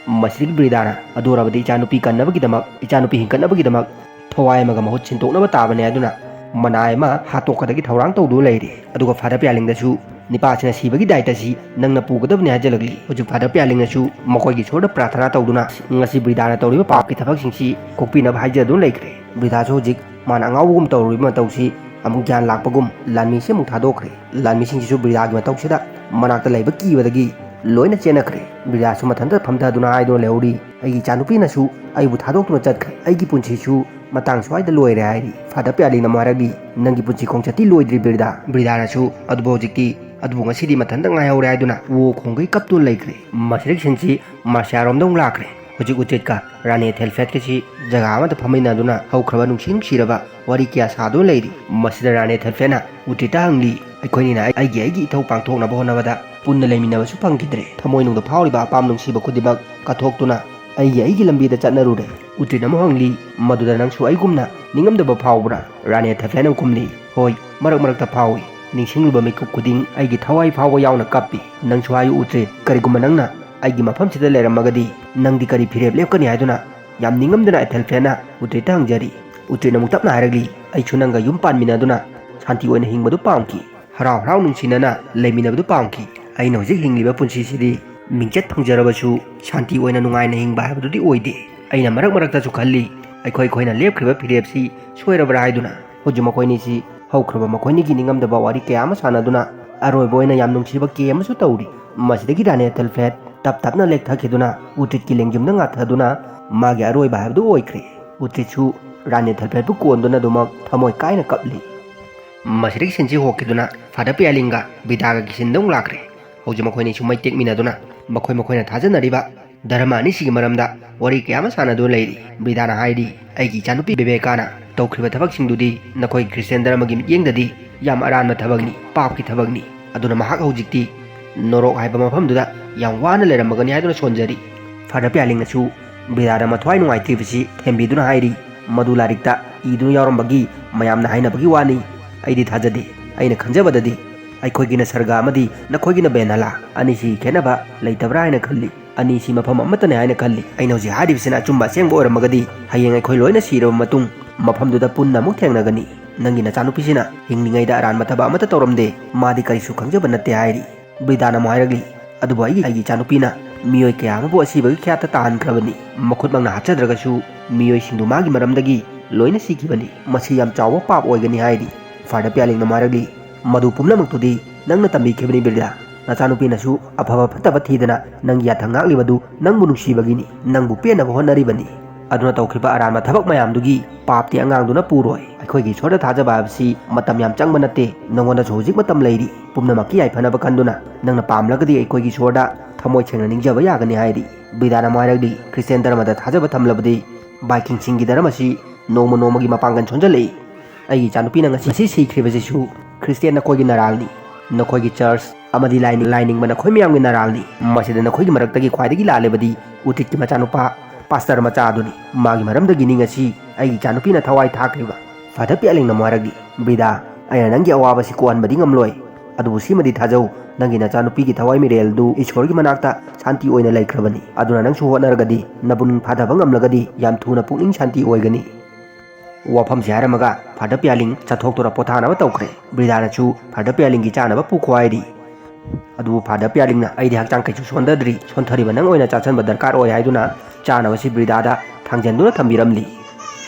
ꯃꯁꯤꯗꯒꯤ ꯕ꯭ꯔꯤꯗꯥꯅ, "ꯑꯗꯨ ꯑꯣꯏꯔꯕꯗꯤ ꯏꯆꯥꯅꯨꯄꯤ ꯀꯟꯅꯕꯒꯤꯗꯃꯛ, ꯏꯆꯥꯅꯨꯄꯤ ꯍꯤꯡꯒꯠꯅꯕꯒꯤꯗꯃꯛ ꯊꯋꯥꯏ ꯑꯃꯒ ꯃꯍꯨꯠ ꯁꯤꯟꯗꯣꯛꯅꯕ ꯇꯥꯕꯅꯦ" ꯍꯥꯏꯗꯨꯅ ꯃꯅꯥꯏ ꯑꯃ ꯍꯥꯠꯇꯣꯛꯀꯗꯒꯤ ꯊꯧꯔꯥꯡ ꯇꯧꯗꯨꯅ ꯂꯩꯔꯤ꯫ ꯑꯗꯨꯒ ꯐꯥꯗꯔ ꯄꯤꯌꯥꯂꯤꯡꯗꯁꯨ, "ꯅꯤꯄꯥꯁꯤꯅ ꯁꯤꯕꯒꯤ ꯗꯥꯏꯇꯁꯤ ꯅꯪꯅ ꯄꯨꯒꯗꯕꯅꯤ" ꯍꯥꯏꯖꯜꯂꯛꯂꯤ꯫ ꯍꯧꯖꯤꯛ ꯐꯥꯗꯔ ꯄꯤꯌꯥꯂꯤꯡꯅꯁꯨ ꯃꯈꯣꯏꯒꯤ ꯏꯁꯣꯔꯗ ꯄ꯭ꯔꯥꯔꯊꯅꯥ ꯇꯧꯗꯨꯅ ꯉꯁꯤ ꯕ꯭ꯔꯤꯗꯥꯅ ꯇꯧꯔꯤꯕ ꯄꯥꯞꯀꯤ ꯊꯕꯛꯁꯤꯡꯁꯤ ꯀꯣꯛꯄꯤꯅꯕ ꯍꯥꯏꯖꯗꯨꯅ ꯂꯩꯈ꯭ꯔꯦ꯫ ꯕ꯭ꯔꯤꯗꯥꯁꯨ ꯍꯧꯖꯤꯛ ꯃꯥꯅ ꯑꯉꯥꯎꯕꯒꯨꯝ ꯇꯧꯔꯨꯔꯤꯕ ꯃꯇꯧꯁꯤ ꯑꯃꯨꯛ ꯒ꯭ꯌꯥꯟ ꯂꯥꯛꯄꯒꯨꯝ ꯂꯥꯟꯃꯤꯁꯤ ꯑꯃꯨꯛ ꯊꯥꯗꯣꯛꯈ꯭ꯔꯦ꯫ ꯂꯥꯟꯃꯤꯁꯤꯡꯁꯤꯁꯨ ꯕ꯭ꯔꯤꯗꯥꯒꯤ ꯃꯇꯧꯁꯤꯗ ꯃꯅꯥꯛꯇ ꯂꯩꯕ ꯀꯤꯕꯗꯒꯤ ꯂꯣꯏꯅ ꯆꯦꯟꯅꯈ꯭ꯔꯦ꯫ ꯕ꯭ꯔꯤꯗꯥꯁꯨ ꯃꯊꯟꯇ ꯐꯝꯊꯗꯨꯅ ꯍꯥꯏꯗꯨꯅ ꯂꯩꯍꯧꯔꯤ, "ꯑꯩꯒꯤ ꯏꯆꯥꯅꯨꯄꯤꯅꯁꯨ ꯑꯩꯕꯨ ꯊꯥꯗꯣꯛꯇꯨꯅ ꯆꯠꯈ꯭ꯔꯦ꯫ ꯑꯩꯒꯤ ꯄꯨꯟꯁꯤꯁꯨ ꯃꯇꯥꯡ ꯁ꯭ꯋꯥꯏꯗ ꯂꯣꯏꯔꯦ" ꯍꯥꯏꯔꯤ꯫ ꯐꯥꯗꯔ ꯄꯤꯌꯥꯂꯤꯡꯅ ꯑꯃꯨꯛ ꯍꯥꯏꯔꯛꯂꯤ, "ꯅꯪꯒꯤ ꯄꯨꯟꯁꯤ ꯈꯣꯡꯆꯠꯇꯤ ꯂꯣꯏꯗ꯭ꯔꯤ ꯕ꯭ꯔꯤꯗꯥ꯫" ꯕ꯭ꯔꯤꯗꯥꯅꯁꯨ, "ꯑꯗꯨꯕꯨ ꯍꯧꯖꯤꯛꯇꯤ, ꯑꯗꯨꯕꯨ ꯉꯁꯤꯗꯤ ꯃꯊꯟꯇ ꯉꯥꯏꯍꯧꯔꯦ" ꯍꯥꯏꯗꯨꯅ ꯋꯣ ꯈꯣꯡꯒꯩ ꯀꯞꯇꯨꯅ ꯂꯩꯈ꯭ꯔꯦ꯫ ꯃꯁꯤꯗꯒꯤ ꯁꯤꯟꯁꯤ ꯃꯥꯔꯁꯤꯌꯥꯔꯣꯝꯗ ꯑꯃꯨꯛ ꯂꯥꯛꯈ꯭ꯔꯦ꯫ ꯍꯧꯖꯤꯛ ꯎꯆꯤꯠꯀ ꯔꯥꯅꯤ ꯊꯦꯜꯐꯦꯠꯀꯁꯤ ꯖꯒꯥ ꯑꯃꯗ ꯐꯝꯃꯤꯟꯅꯗꯨꯅ ꯍꯧꯈ꯭ꯔꯕ ꯅꯨꯡꯁꯤ ꯅꯨꯡꯁꯤꯔꯕ ꯋꯥꯔꯤ ꯀꯌꯥ ꯁꯥꯗꯨꯅ ꯂꯩꯔꯤ꯫ ꯃꯁꯤꯗ ꯔꯥꯅꯤ ꯊꯦꯜꯐꯦꯠꯅ ꯎꯆꯤꯠꯇ ꯍꯪꯂꯤ, ꯑꯩꯈꯣꯏꯅꯤꯅ ꯑꯩꯒꯤ ꯑꯩꯒꯤ ꯏꯊꯧ ꯄꯥꯡꯊꯣꯛꯅꯕ ꯍꯣꯠꯅꯕꯗ ꯄꯨꯟꯅ ꯂꯩꯃꯤꯟꯅꯕꯁꯨ ꯐꯪꯈꯤꯗ꯭ꯔꯦ꯫ ꯊꯃꯣꯏꯅꯨꯡꯗ ꯐꯥꯎꯔꯤꯕ ꯑꯄꯥꯝ ꯅꯨꯡꯁꯤꯕ ꯈꯨꯗꯤꯡꯃꯛ ꯀꯠꯊꯣꯛꯇꯨꯅ ꯑꯩꯒꯤ ꯑꯩꯒꯤ ꯂꯝꯕꯤꯗ ꯆꯠꯅꯔꯨꯔꯦ꯫ ꯎꯇ꯭ꯔꯤꯠ ꯑꯃꯨꯛ ꯍꯪꯂꯤ, "ꯃꯗꯨꯗ ꯅꯪꯁꯨ ꯑꯩꯒꯨꯝꯅ ꯅꯤꯡꯉꯝꯗꯕ ꯐꯥꯎꯕ꯭ꯔꯥ?" ꯔꯥꯅꯤ ꯑꯦꯊꯦꯜꯐ꯭ꯂꯦꯠꯅ ꯈꯨꯝꯂꯤ, "ꯍꯣꯏ, ꯃꯔꯛ ꯃꯔꯛꯇ ꯐꯥꯎꯏ꯫ ꯅꯤꯡꯁꯤꯡꯂꯨꯕ ꯃꯤꯀꯨꯞ ꯈꯨꯗꯤꯡ ꯑꯩꯒꯤ ꯊꯋꯥꯏ ꯐꯥꯎꯕ ꯌꯥꯎꯅ ꯀꯞꯄꯤ꯫ ꯅꯪꯁꯨ ꯍꯥꯏꯌꯨ ꯎꯇ꯭ꯔꯤꯠ, ꯀꯔꯤꯒꯨꯝꯕ ꯅꯪꯅ ꯑꯩꯒꯤ ꯃꯐꯝꯁꯤꯗ ꯂꯩꯔꯝꯃꯒꯗꯤ ꯅꯪꯗꯤ ꯀꯔꯤ ꯐꯤꯔꯦꯞ ꯂꯦꯞꯀꯅꯤ?" ꯍꯥꯏꯗꯨꯅ ꯌꯥꯝ ꯅꯤꯡꯉꯝꯗꯅ ꯑꯦꯊꯦꯜꯐ꯭ꯂꯦꯠꯅ ꯎꯇ꯭ꯔꯤꯠꯇ ꯍꯪꯖꯔꯤ꯫ ꯎꯇ꯭ꯔꯤꯠꯅ ꯑꯃꯨꯛ ꯇꯞꯅ ꯍꯥꯏꯔꯛꯂꯤ, "ꯑꯩꯁꯨ ꯅꯪꯒ ꯌꯨꯝ ꯄꯥꯟꯃꯤꯟꯅꯗꯨꯅ ꯁꯥꯟꯇꯤ ꯑꯣꯏꯅ ꯍꯤꯡꯕꯗꯨ ꯄꯥꯝꯈꯤ꯫ ꯍꯔꯥꯎ ꯍꯔꯥꯎ ꯅꯨꯡꯁꯤꯅꯅ ꯂꯩꯃꯤꯟꯅꯕꯗꯨ ꯄꯥꯝꯈꯤ꯫ ꯑꯩꯅ ꯍꯧꯖꯤꯛ ꯍꯤꯡꯂꯤꯕ ꯄꯨꯟꯁꯤꯁꯤꯗꯤ ꯃꯤꯡꯆꯠ ꯐꯪꯖꯔꯕꯁꯨ ꯁꯥꯟꯇꯤ ꯑꯣꯏꯅ ꯅꯨꯡꯉꯥꯏꯅ ꯍꯤꯡꯕ ꯍꯥꯏꯕꯗꯨꯗꯤ ꯑꯣꯏꯗꯦ꯫ ꯑꯩꯅ ꯃꯔꯛ ꯃꯔꯛꯇꯁꯨ ꯈꯜꯂꯤ, ꯑꯩꯈꯣꯏ ꯑꯩꯈꯣꯏꯅ ꯂꯦꯞꯈ꯭ꯔꯤꯕ ꯐꯤꯔꯦꯞꯁꯤ ꯁꯣꯏꯔꯕ꯭ꯔꯥ ꯍꯥꯏꯗꯨꯅ꯫ ꯍꯧꯖꯤꯛ ꯃꯈꯣꯏꯅꯤꯁꯤ ꯍꯧꯈ꯭ꯔꯕ ꯃꯈꯣꯏꯅꯤꯒꯤ ꯅꯤꯡꯉꯝꯗꯕ ꯋꯥꯔꯤ ꯀꯌꯥ ꯑꯃ ꯁꯥꯟꯅꯗꯨꯅ ꯑꯔꯣꯏꯕ ꯑꯣꯏꯅ ꯌꯥꯝ ꯅꯨꯡꯁꯤꯕ ꯀꯦ ꯑꯃꯁꯨ ꯇꯧꯔꯤ꯫ ꯃꯁꯤꯗꯒꯤ ꯔꯥꯅꯤ ꯑꯦꯊꯦꯜꯐ꯭ꯂꯦꯠ ꯇꯞ ꯇꯞꯅ ꯂꯦꯛꯊꯈꯤꯗꯨꯅ ꯎꯇ꯭ꯔꯤꯠꯀꯤ ꯂꯦꯡꯖꯨꯝꯗ ꯉꯥꯊꯗꯨꯅ ꯃꯥꯒꯤ ꯑꯔꯣꯏꯕ ꯍꯥꯏꯕꯗꯨ ꯑꯣꯏꯈ꯭ꯔꯦ꯫ ꯎꯇ꯭ꯔꯤꯠꯁꯨ ꯔꯥꯅꯤ ꯑꯦꯊꯦꯜꯐ꯭ꯂꯦꯠꯄꯨ ꯀꯣꯟꯗꯨꯅ ꯑꯗꯨꯃꯛ ꯊꯃꯣꯏ ꯀꯥꯏꯅ ꯀꯞꯂꯤ꯫ ꯃꯁꯤꯗꯒꯤ ꯁꯤꯟꯁꯤ ꯍꯣꯛꯈꯤꯗꯨꯅ ꯐꯥꯗꯔ ꯄꯤꯌꯥꯂꯤꯡꯒ ꯕꯤꯗꯥꯒ ꯀꯤꯆꯟꯗ ꯑꯃꯨꯛ ꯂꯥꯛꯈ꯭ꯔꯦ꯫ ꯍꯧꯖꯤꯛ ꯃꯈꯣꯏꯅꯤꯁꯨ ꯃꯩ ꯇꯦꯛꯃꯤꯟꯅꯗꯨꯅ ꯃꯈꯣꯏ ꯃꯈꯣꯏꯅ ꯊꯥꯖꯅꯔꯤꯕ ꯙꯔꯃ ꯑꯅꯤꯁꯤꯒꯤ ꯃꯔꯝꯗ ꯋꯥꯔꯤ ꯀꯌꯥ ꯑꯃ ꯁꯥꯟꯅꯗꯨꯅ ꯂꯩꯔꯤ꯫ ꯕꯤꯗꯥꯅ ꯍꯥꯏꯔꯤ, "ꯑꯩꯒꯤ ꯏꯆꯥꯅꯨꯄꯤ ꯕꯤꯕꯦꯀꯥꯅ ꯇꯧꯈ꯭ꯔꯤꯕ ꯊꯕꯛꯁꯤꯡꯗꯨꯗꯤ ꯅꯈꯣꯏ ꯈ꯭ꯔꯤꯁꯇꯤꯌꯥꯟ ꯙꯔꯃꯒꯤ ꯃꯤꯠꯌꯦꯡꯗꯗꯤ ꯌꯥꯝ ꯑꯔꯥꯟꯕ ꯊꯕꯛꯅꯤ, ꯄꯥꯞꯀꯤ ꯊꯕꯛꯅꯤ꯫ ꯑꯗꯨꯅ ꯃꯍꯥꯛ ꯍꯧꯖꯤꯛꯇꯤ ꯅꯣꯔꯣꯛ ꯍꯥꯏꯕ ꯃꯐꯝꯗꯨꯗ ꯌꯥꯝ ꯋꯥꯅ ꯂꯩꯔꯝꯃꯒꯅꯤ" ꯍꯥꯏꯗꯨꯅ ꯁꯣꯟꯖꯔꯤ꯫ ꯐꯥꯗꯔ ꯄꯤꯌꯥꯂꯤꯡꯅꯁꯨ ꯕꯤꯗꯥꯗ ꯃꯊ꯭ꯋꯥꯏ ꯅꯨꯡꯉꯥꯏꯇ꯭ꯔꯤꯕꯁꯤ ꯊꯦꯝꯕꯤꯗꯨꯅ ꯍꯥꯏꯔꯤ, "ꯃꯗꯨ ꯂꯥꯏꯔꯤꯛꯇ ꯏꯗꯨꯅ ꯌꯥꯎꯔꯝꯕꯒꯤ ꯃꯌꯥꯝꯅ ꯍꯥꯏꯅꯕꯒꯤ ꯋꯥꯅꯤ꯫ ꯑꯩꯗꯤ ꯊꯥꯖꯗꯦ꯫ ꯑꯩꯅ ꯈꯟꯖꯕꯗꯗꯤ ꯑꯩꯈꯣꯏꯒꯤꯅ ꯁꯔꯒ ꯑꯃꯗꯤ ꯅꯈꯣꯏꯒꯤꯅ ꯕꯦꯟꯍꯂꯥ, ꯑꯅꯤꯁꯤꯒꯤ ꯈꯦꯠꯅꯕ ꯂꯩꯇꯕ꯭ꯔꯥ ꯍꯥꯏꯅ ꯈꯜꯂꯤ꯫ ꯑꯅꯤꯁꯤ ꯃꯐꯝ ꯑꯃꯠꯇꯅꯤ ꯍꯥꯏꯅ ꯈꯜꯂꯤ꯫ ꯑꯩꯅ ꯍꯧꯖꯤꯛ ꯍꯥꯏꯔꯤꯕꯁꯤꯅ ꯑꯆꯨꯝꯕ ꯑꯁꯦꯡꯕ ꯑꯣꯏꯔꯝꯃꯒꯗꯤ ꯍꯌꯦꯡ ꯑꯩꯈꯣꯏ ꯂꯣꯏꯅ ꯁꯤꯔꯕ ꯃꯇꯨꯡ ꯃꯐꯝꯗꯨꯗ ꯄꯨꯟꯅ ꯑꯃꯨꯛ ꯊꯦꯡꯅꯒꯅꯤ꯫ ꯅꯪꯒꯤ ꯅꯆꯥꯅꯨꯄꯤꯁꯤꯅ ꯍꯤꯡꯂꯤꯉꯩꯗ ꯑꯔꯥꯟꯕ ꯊꯕꯛ ꯑꯃꯠꯇ ꯇꯧꯔꯝꯗꯦ꯫ ꯃꯥꯗꯤ ꯀꯔꯤꯁꯨ ꯈꯪꯖꯕ ꯅꯠꯇꯦ" ꯍꯥꯏꯔꯤ꯫ ꯕ꯭ꯔꯤꯗꯥꯅ ꯑꯃꯨꯛ ꯍꯥꯏꯔꯛꯂꯤ, "ꯑꯗꯨꯕꯨ ꯑꯩꯒꯤ, ꯑꯩꯒꯤ ꯏꯆꯥꯅꯨꯄꯤꯅ ꯃꯤꯑꯣꯏ ꯀꯌꯥ ꯑꯃꯕꯨ ꯑꯁꯤꯕꯒꯤ ꯈ꯭ꯌꯥꯠꯇ ꯇꯥꯍꯟꯈ꯭ꯔꯕꯅꯤ꯫ ꯃꯈꯨꯠꯃꯛꯅ ꯍꯥꯠꯆꯗ꯭ꯔꯒꯁꯨ ꯃꯤꯑꯣꯏꯁꯤꯡꯗꯨ ꯃꯥꯒꯤ ꯃꯔꯝꯗꯒꯤ ꯂꯣꯏꯅ ꯁꯤꯈꯤꯕꯅꯤ꯫ ꯃꯁꯤ ꯌꯥꯝ ꯆꯥꯎꯕ ꯄꯥꯞ ꯑꯣꯏꯒꯅꯤ" ꯍꯥꯏꯔꯤ꯫ ꯐꯥꯗꯔ ꯄꯤꯌꯥꯂꯤꯡꯅ ꯑꯃꯨꯛ ꯍꯥꯏꯔꯛꯂꯤ, "ꯃꯗꯨ ꯄꯨꯝꯅꯃꯛꯇꯨꯗꯤ ꯅꯪꯅ ꯇꯝꯕꯤꯈꯤꯕꯅꯤ ꯕ꯭ꯔꯤꯗꯥ꯫ ꯅꯆꯥꯅꯨꯄꯤꯅꯁꯨ ꯑꯐꯕ ꯐꯠꯇꯕ ꯊꯤꯗꯅ ꯅꯪꯒꯤ ꯌꯥꯊꯪ ꯉꯥꯛꯂꯤꯕꯗꯨ ꯅꯪꯕꯨ ꯅꯨꯡꯁꯤꯕꯒꯤꯅꯤ꯫ ꯅꯪꯕꯨ ꯄꯦꯟꯅꯕ ꯍꯣꯠꯅꯔꯤꯕꯅꯤ꯫ ꯑꯗꯨꯅ ꯇꯧꯈ꯭ꯔꯤꯕ ꯑꯔꯥꯟꯕ ꯊꯕꯛ ꯃꯌꯥꯝꯗꯨꯒꯤ ꯄꯥꯞꯇꯤ ꯑꯉꯥꯡꯗꯨꯅ ꯄꯨꯔꯣꯏ꯫ ꯑꯩꯈꯣꯏꯒꯤ ꯏꯁꯣꯔꯗ ꯊꯥꯖꯕ ꯍꯥꯏꯕꯁꯤ ꯃꯇꯝ ꯌꯥꯝ ꯆꯪꯕ ꯅꯠꯇꯦ꯫ ꯅꯉꯣꯟꯗꯁꯨ ꯍꯧꯖꯤꯛ ꯃꯇꯝ ꯂꯩꯔꯤ꯫ ꯄꯨꯝꯅꯃꯛꯀꯤ ꯌꯥꯏꯐꯅꯕ ꯈꯟꯗꯨꯅ ꯅꯪꯅ ꯄꯥꯝꯂꯒꯗꯤ ꯑꯩꯈꯣꯏꯒꯤ ꯏꯁꯣꯔꯗ ꯊꯃꯣꯏ ꯁꯦꯡꯅ ꯅꯤꯡꯖꯕ ꯌꯥꯒꯅꯤ" ꯍꯥꯏꯔꯤ꯫ ꯕ꯭ꯔꯤꯗꯥꯅ ꯑꯃꯨꯛ ꯍꯥꯏꯔꯛꯂꯤ, "ꯈ꯭ꯔꯤꯁꯇꯤꯌꯥꯟ ꯙꯔꯃꯗ ꯊꯥꯖꯕ ꯊꯝꯂꯕꯗꯤ ꯚꯥꯏꯀꯤꯡꯁꯤꯡꯒꯤ ꯙꯔꯃ ꯑꯁꯤ ꯅꯣꯡꯃ ꯅꯣꯡꯃꯒꯤ ꯃꯄꯥꯡꯒꯜ ꯁꯣꯟꯖꯜꯂꯛꯏ꯫ ꯑꯩꯒꯤ ꯏꯆꯥꯅꯨꯄꯤꯅ ꯉꯁꯤ, ꯉꯁꯤ ꯁꯤꯈ꯭ꯔꯤꯕꯁꯤꯁꯨ ꯈ꯭ꯔꯤꯁꯇꯤꯌꯥꯟ ꯅꯈꯣꯏꯒꯤ ꯅꯔꯥꯜꯅꯤ꯫ ꯅꯈꯣꯏꯒꯤ ꯆꯔꯆ ꯑꯃꯗꯤ ꯂꯥꯏꯅꯤꯡ, ꯂꯥꯏꯅꯤꯡꯕ ꯅꯈꯣꯏ ꯃꯌꯥꯝꯒꯤ ꯅꯔꯥꯜꯅꯤ꯫ ꯃꯁꯤꯗ ꯅꯈꯣꯏꯒꯤ ꯃꯔꯛꯇꯒꯤ ꯈ꯭ꯋꯥꯏꯗꯒꯤ ꯂꯥꯜꯂꯤꯕꯗꯤ ꯎꯇꯤꯠꯀꯤ ꯃꯆꯥꯅꯨꯄꯥ ꯄꯥꯁꯇꯔ ꯃꯆꯥ ꯑꯗꯨꯅꯤ꯫ ꯃꯥꯒꯤ ꯃꯔꯝꯗꯒꯤꯅꯤ ꯉꯁꯤ ꯑꯩꯒꯤ ꯏꯆꯥꯅꯨꯄꯤꯅ ꯊꯋꯥꯏ ꯊꯥꯈ꯭ꯔꯤꯕ꯫ ꯐꯥꯗꯔ ꯄꯤꯌꯥꯂꯤꯡꯅ ꯑꯃꯨꯛ ꯍꯥꯏꯔꯛꯂꯤ, "ꯕ꯭ꯔꯤꯗꯥ, ꯑꯩꯅ ꯅꯪꯒꯤ ꯑꯋꯥꯕꯁꯤ ꯀꯣꯛꯍꯟꯕꯗꯤ ꯉꯝꯂꯣꯏ꯫ ꯑꯗꯨꯕꯨ ꯁꯤꯃꯗꯤ ꯊꯥꯖꯧ, ꯅꯪꯒꯤ ꯅꯆꯥꯅꯨꯄꯤꯒꯤ ꯊꯋꯥꯏ ꯃꯤꯔꯦꯜꯗꯨ ꯏꯁꯣꯔꯒꯤ ꯃꯅꯥꯛꯇ ꯁꯥꯟꯇꯤ ꯑꯣꯏꯅ ꯂꯩꯈ꯭ꯔꯕꯅꯤ꯫ ꯑꯗꯨꯅ ꯅꯪꯁꯨ ꯍꯣꯠꯅꯔꯒꯗꯤ ꯅꯄꯨꯛꯅꯤꯡ ꯐꯥꯊꯕ ꯉꯝꯂꯒꯗꯤ ꯌꯥꯝ ꯊꯨꯅ ꯄꯨꯛꯅꯤꯡ ꯁꯥꯟꯇꯤ ꯑꯣꯏꯒꯅꯤ"꯫ ꯋꯥꯐꯝꯁꯤ ꯍꯥꯏꯔꯝꯃꯒ ꯐꯥꯗꯔ ꯄꯤꯌꯥꯂꯤꯡ ꯆꯠꯊꯣꯛꯇꯨꯅ ꯄꯣꯊꯥꯅꯕ ꯇꯧꯈ꯭ꯔꯦ꯫ ꯕ꯭ꯔꯤꯗꯥꯅꯁꯨ ꯐꯥꯗꯔ ꯄꯤꯌꯥꯂꯤꯡꯒꯤ ꯆꯥꯅꯕ ꯄꯨꯈꯣ ꯍꯥꯏꯔꯤ꯫ ꯑꯗꯨꯕꯨ ꯐꯥꯗꯔ ꯄꯤꯌꯥꯂꯤꯡꯅ, "ꯑꯩꯗꯤ ꯍꯛꯆꯥꯡ ꯀꯩꯁꯨ ꯁꯣꯟꯊꯗ꯭ꯔꯤ, ꯁꯣꯟꯊꯔꯤꯕ ꯅꯪ ꯑꯣꯏꯅ ꯆꯥꯁꯟꯕ ꯗꯔꯀꯥꯔ ꯑꯣꯏ" ꯍꯥꯏꯗꯨꯅ ꯆꯥꯅꯕꯁꯤ ꯕ꯭ꯔꯤꯗꯥꯗ ꯊꯥꯡꯖꯟꯗꯨꯅ ꯊꯝꯕꯤꯔꯝꯂꯤ꯫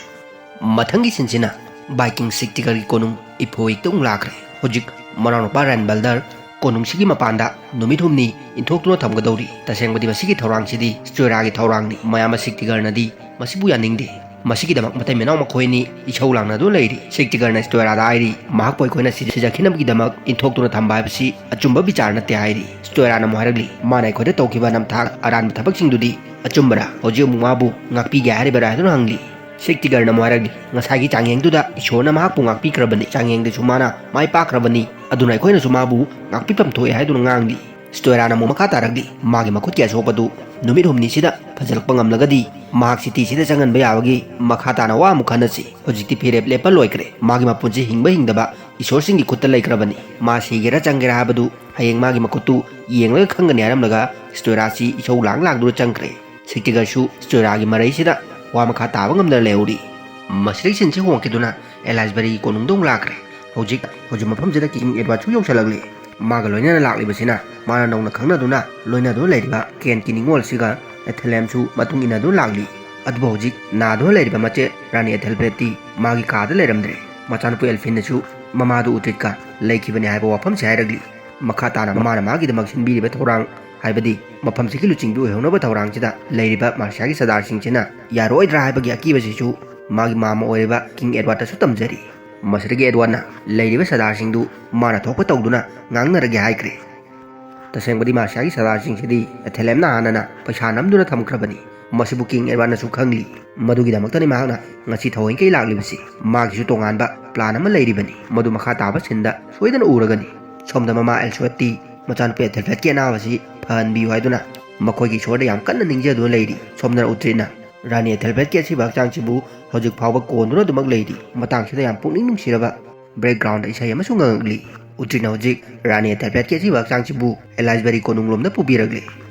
ꯃꯊꯪꯒꯤ ꯁꯤꯟꯁꯤꯅ ꯕꯥꯏꯀꯤꯡ ꯁꯤꯛꯇꯤꯒꯔꯒꯤ ꯀꯣꯅꯨꯡ ꯏꯐꯣꯏꯛꯇ ꯑꯃꯨꯛ ꯂꯥꯛꯈ꯭ꯔꯦ꯫ ꯍꯧꯖꯤꯛ ꯃꯅꯥꯎꯅꯨꯄꯥ ꯔꯦꯟꯕꯜꯗꯔ ꯀꯣꯅꯨꯡꯁꯤꯒꯤ ꯃꯄꯥꯟꯗ ꯅꯨꯃꯤꯠ ꯍꯨꯝꯅꯤ ꯏꯟꯊꯣꯛꯇꯨꯅ ꯊꯝꯒꯗꯧꯔꯤ꯫ ꯇꯁꯦꯡꯕꯗꯤ ꯃꯁꯤꯒꯤ ꯊꯧꯔꯥꯡꯁꯤꯗꯤ ꯁ꯭ꯇꯣꯏꯔꯥꯒꯤ ꯊꯧꯔꯥꯡꯅꯤ꯫ ꯃꯌꯥꯝ ꯑꯃ ꯁꯤꯛꯇꯤꯒꯔꯅꯗꯤ ꯃꯁꯤꯕꯨ ꯌꯥꯅꯤꯡꯗꯦ꯫ ꯃꯁꯤꯒꯤꯗꯃꯛ ꯃꯇꯩ ꯃꯅꯥꯎ ꯃꯈꯣꯏ ꯑꯅꯤ ꯏꯁꯧ ꯂꯥꯡꯅꯗꯨꯅ ꯂꯩꯔꯤ꯫ ꯁꯤꯛꯇꯤꯒꯔꯅ ꯁ꯭ꯇꯣꯏꯔꯥꯗ ꯍꯥꯏꯔꯤ, "ꯃꯍꯥꯛꯄꯨ ꯑꯩꯈꯣꯏꯅ ꯁꯤ-, ꯁꯤꯖꯈꯤꯅꯕꯒꯤꯗꯃꯛ ꯏꯟꯊꯣꯛꯇꯨꯅ ꯊꯝꯕ ꯍꯥꯏꯕꯁꯤ ꯑꯆꯨꯝꯕ ꯕꯤꯆꯥꯔ ꯅꯠꯇꯦ" ꯍꯥꯏꯔꯤ꯫ ꯁ꯭ꯇꯣꯏꯔꯥꯅ ꯑꯃꯨꯛ ꯍꯥꯏꯔꯛꯂꯤ, "ꯃꯥꯅ ꯑꯩꯈꯣꯏꯗ ꯇꯧꯈꯤꯕ ꯅꯝꯊꯥꯛ ꯑꯔꯥꯟꯕ ꯊꯕꯛꯁꯤꯡꯗꯨꯗꯤ ꯑꯆꯨꯝꯕꯔꯥ? ꯍꯧꯖꯤꯛ ꯑꯃꯨꯛ ꯃꯥꯕꯨ ꯉꯥꯛꯄꯤꯒꯦ ꯍꯥꯏꯔꯤꯕꯔꯥ?" ꯍꯥꯏꯗꯨꯅ ꯍꯪꯂꯤ꯫ ꯁꯤꯛꯇꯤꯒꯔꯅ ꯑꯃꯨꯛ ꯍꯥꯏꯔꯛꯂꯤ, "ꯉꯁꯥꯏꯒꯤ ꯆꯥꯡꯌꯦꯡꯗꯨꯗ ꯏꯁꯣꯔꯅ ꯃꯍꯥꯛꯄꯨ ꯉꯥꯛꯄꯤꯈ꯭ꯔꯕꯅꯤ꯫ ꯆꯥꯡꯌꯦꯡꯗꯁꯨ ꯃꯥꯅ ꯃꯥꯏ ꯄꯥꯛꯈ꯭ꯔꯕꯅꯤ꯫ ꯑꯗꯨꯅ ꯑꯩꯈꯣꯏꯅꯁꯨ ꯃꯥꯕꯨ ꯉꯥꯛꯄꯤꯐꯝ ꯊꯣꯛꯑꯦ" ꯍꯥꯏꯗꯨꯅ ꯉꯥꯡꯂꯤ꯫ ꯁ꯭ꯇꯣꯏꯔꯥꯅ ꯑꯃꯨꯛ ꯃꯈꯥ ꯇꯥꯔꯛꯂꯤ, "ꯃꯥꯒꯤ ꯃꯈꯨꯠꯀꯤ ꯑꯁꯣꯛꯄꯗꯨ ꯅꯨꯃꯤꯠ ꯍꯨꯝꯅꯤꯁꯤꯗ ꯐꯖꯜꯂꯛꯄ ꯉꯝꯂꯒꯗꯤ ꯃꯍꯥꯛ ꯁꯤꯇꯤꯁꯤꯗ ꯆꯪꯍꯟꯕ ꯌꯥꯕꯒꯤ ꯃꯈꯥ ꯇꯥꯅ ꯋꯥ ꯑꯃꯨꯛ ꯈꯟꯅꯁꯤ꯫ ꯍꯧꯖꯤꯛꯇꯤ ꯐꯤꯔꯦꯞ ꯂꯦꯞꯄ ꯂꯣꯏꯈ꯭ꯔꯦ꯫ ꯃꯥꯒꯤ ꯃꯄꯨꯟꯁꯤ ꯍꯤꯡꯕ ꯍꯤꯡꯗꯕ ꯏꯁꯣꯔꯁꯤꯡꯒꯤ ꯈꯨꯠꯇ ꯂꯩꯈ꯭ꯔꯕꯅꯤ꯫ ꯃꯥ ꯁꯤꯒꯦꯔꯥ ꯆꯪꯒꯦꯔꯥ ꯍꯥꯏꯕꯗꯨ ꯍꯌꯦꯡ ꯃꯥꯒꯤ ꯃꯈꯨꯠꯇꯨ ꯌꯦꯡꯂꯒ ꯈꯪꯒꯅꯤ" ꯍꯥꯏꯔꯝꯂꯒ ꯁ꯭ꯇꯣꯏꯔꯥꯁꯤ ꯏꯁꯧ ꯂꯥꯡ ꯂꯥꯡꯗꯨꯅ ꯆꯪꯈ꯭ꯔꯦ꯫ ꯁꯤꯛꯇꯤꯒꯔꯁꯨ ꯁ꯭ꯇꯣꯏꯔꯥꯒꯤ ꯃꯔꯩꯁꯤꯗ ꯋꯥ ꯃꯈꯥ ꯇꯥꯕ ꯉꯝꯗꯅ ꯂꯩꯍꯧꯔꯤ꯫ ꯃꯁꯤꯗꯒꯤ ꯁꯤꯟꯁꯤ ꯍꯣꯡꯈꯤꯗꯨꯅ ꯑꯦꯂꯥꯏꯁꯕꯔꯤꯒꯤ ꯀꯣꯅꯨꯡꯗ ꯑꯃꯨꯛ ꯂꯥꯛꯈ꯭ꯔꯦ꯫ ꯍꯧꯖꯤꯛ, ꯍꯧꯖꯤꯛ ꯃꯐꯝꯁꯤꯗ ꯀꯤꯡ ꯑꯦꯗꯋꯥꯔꯗꯁꯨ ꯌꯧꯁꯜꯂꯛꯂꯤ꯫ ꯃꯥꯒ ꯂꯣꯏꯅꯅ ꯂꯥꯛꯂꯤꯕꯁꯤꯅ ꯃꯥꯅ ꯅꯧꯅ ꯈꯪꯅꯗꯨꯅ ꯂꯣꯏꯅꯗꯨꯅ ꯂꯩꯔꯤꯕ ꯀꯦꯟꯠꯀꯤ ꯅꯤꯉꯣꯜꯁꯤꯒ ꯑꯦꯊꯦꯂꯦꯝꯁꯨ ꯃꯇꯨꯡ ꯏꯟꯅꯗꯨꯅ ꯂꯥꯛꯂꯤ꯫ ꯑꯗꯨꯕꯨ ꯍꯧꯖꯤꯛ ꯅꯥꯗꯨꯅ ꯂꯩꯔꯤꯕ ꯃꯆꯦ ꯔꯥꯅꯤ ꯑꯦꯊꯦꯜꯕ꯭ꯔꯦꯠꯇꯤ ꯃꯥꯒꯤ ꯀꯥꯗ ꯂꯩꯔꯝꯗ꯭ꯔꯦ꯫ ꯃꯆꯥꯅꯨꯄꯤ ꯑꯦꯜꯐꯤꯟꯅꯁꯨ ꯃꯃꯥꯗꯨ ꯎꯇ꯭ꯔꯤꯠꯀ ꯂꯩꯈꯤꯕꯅꯤ ꯍꯥꯏꯕ ꯋꯥꯐꯝꯁꯤ ꯍꯥꯏꯔꯛꯂꯤ꯫ ꯃꯈꯥ ꯇꯥꯅ ꯃꯃꯥꯅ ꯃꯥꯒꯤꯗꯃꯛ ꯁꯤꯟꯕꯤꯔꯤꯕ ꯊꯧꯔꯥꯡ, ꯍꯥꯏꯕꯗꯤ ꯃꯐꯝꯁꯤꯒꯤ ꯂꯨꯆꯤꯡꯕꯤ ꯑꯣꯏꯍꯧꯅꯕ ꯊꯧꯔꯥꯡꯁꯤꯗ ꯂꯩꯔꯤꯕ ꯃꯥꯔꯁꯤꯌꯥꯒꯤ ꯁꯔꯗꯥꯔꯁꯤꯡꯁꯤꯅ ꯌꯥꯔꯣꯏꯗ꯭ꯔꯥ ꯍꯥꯏꯕꯒꯤ ꯑꯀꯤꯕꯁꯤꯁꯨ ꯃꯥꯒꯤ ꯃꯥꯝꯃ ꯑꯣꯏꯔꯤꯕ ꯀꯤꯡ ꯑꯦꯗꯋꯥꯔꯗꯇꯁꯨ ꯇꯝꯖꯔꯤ꯫ ꯃꯁꯤꯗꯒꯤ ꯑꯦꯗꯋꯥꯔꯗꯅ ꯂꯩꯔꯤꯕ ꯁꯔꯗꯥꯔꯁꯤꯡꯗꯨ ꯃꯥꯅ ꯊꯣꯛꯄ ꯇꯧꯗꯨꯅ ꯉꯥꯡꯅꯔꯒꯦ ꯍꯥꯏꯈ꯭ꯔꯦ꯫ ꯇꯁꯦꯡꯕꯗꯤ ꯃꯥꯔꯁꯤꯌꯥꯒꯤ ꯁꯔꯗꯥꯔꯁꯤꯡꯁꯤꯗꯤ ꯑꯦꯊꯦꯂꯦꯝꯅ ꯍꯥꯟꯅꯅ ꯄꯩꯁꯥ ꯅꯝꯗꯨꯅ ꯊꯝꯈ꯭ꯔꯕꯅꯤ꯫ ꯃꯁꯤꯕꯨ ꯀꯤꯡ ꯑꯦꯗꯋꯥꯔꯗꯅꯁꯨ ꯈꯪꯂꯤ꯫ ꯃꯗꯨꯒꯤꯗꯃꯛꯇꯅꯤ ꯃꯍꯥꯛꯅ ꯉꯁꯤ ꯊꯑꯣꯏꯅꯀꯤ ꯂꯥꯛꯂꯤꯕꯁꯤ꯫ ꯃꯥꯒꯤꯁꯨ ꯇꯣꯉꯥꯟꯕ ꯄ꯭ꯂꯥꯟ ꯑꯃ ꯂꯩꯔꯤꯕꯅꯤ, ꯃꯗꯨ ꯃꯈꯥ ꯇꯥꯕ ꯁꯤꯟꯗ ꯁꯣꯏꯗꯅ ꯎꯔꯒꯅꯤ꯫ ꯁꯣꯝꯗ ꯃꯃꯥ ꯑꯦꯜꯁꯋꯦꯠꯇꯤ ꯃꯆꯥꯅꯨꯄꯤ ꯑꯦꯊꯦꯜꯐꯦꯠꯀꯤ ꯑꯅꯥꯕꯁꯤ ꯐꯍꯟꯕꯤꯌꯨ ꯍꯥꯏꯗꯨꯅ ꯃꯈꯣꯏꯒꯤ ꯏꯁꯣꯔꯗ ꯌꯥꯝ ꯀꯟꯅ ꯅꯤꯡꯖꯗꯨꯅ ꯂꯩꯔꯤ꯫ ꯁꯣꯝꯗꯅ ꯎꯇ꯭ꯔꯤꯠꯅ ꯔꯥꯅꯤ ꯑꯦꯊꯦꯜꯐꯦꯠꯀꯤ ꯑꯁꯤꯕ ꯍꯛꯆꯥꯡꯁꯤꯕꯨ ꯍꯧꯖꯤꯛ ꯐꯥꯎꯕ ꯀꯣꯟꯗꯨꯅ ꯑꯗꯨꯃꯛ ꯂꯩꯔꯤ꯫ ꯃꯇꯥꯡꯁꯤꯗ ꯌꯥꯝ ꯄꯨꯛꯅꯤꯡ ꯅꯨꯡꯁꯤꯔꯕ ꯕꯦꯛꯒ꯭ꯔꯥꯎꯟꯗ ꯏꯁꯩ ꯑꯃꯁꯨ ꯉꯪꯉꯛꯂꯤ꯫ ꯎꯇ꯭ꯔꯤꯠꯅ ꯍꯧꯖꯤꯛ ꯔꯥꯅꯤ ꯑꯦꯊꯦꯜꯐꯦꯠꯀꯤ ꯑꯁꯤꯕ ꯍꯛꯆꯥꯡꯁꯤꯕꯨ ꯑꯦꯂꯥꯏꯁꯕꯦꯔꯤ ꯀꯣꯅꯨꯡꯂꯣꯝꯗ ꯄꯨꯕꯤꯔꯛꯂꯤ꯫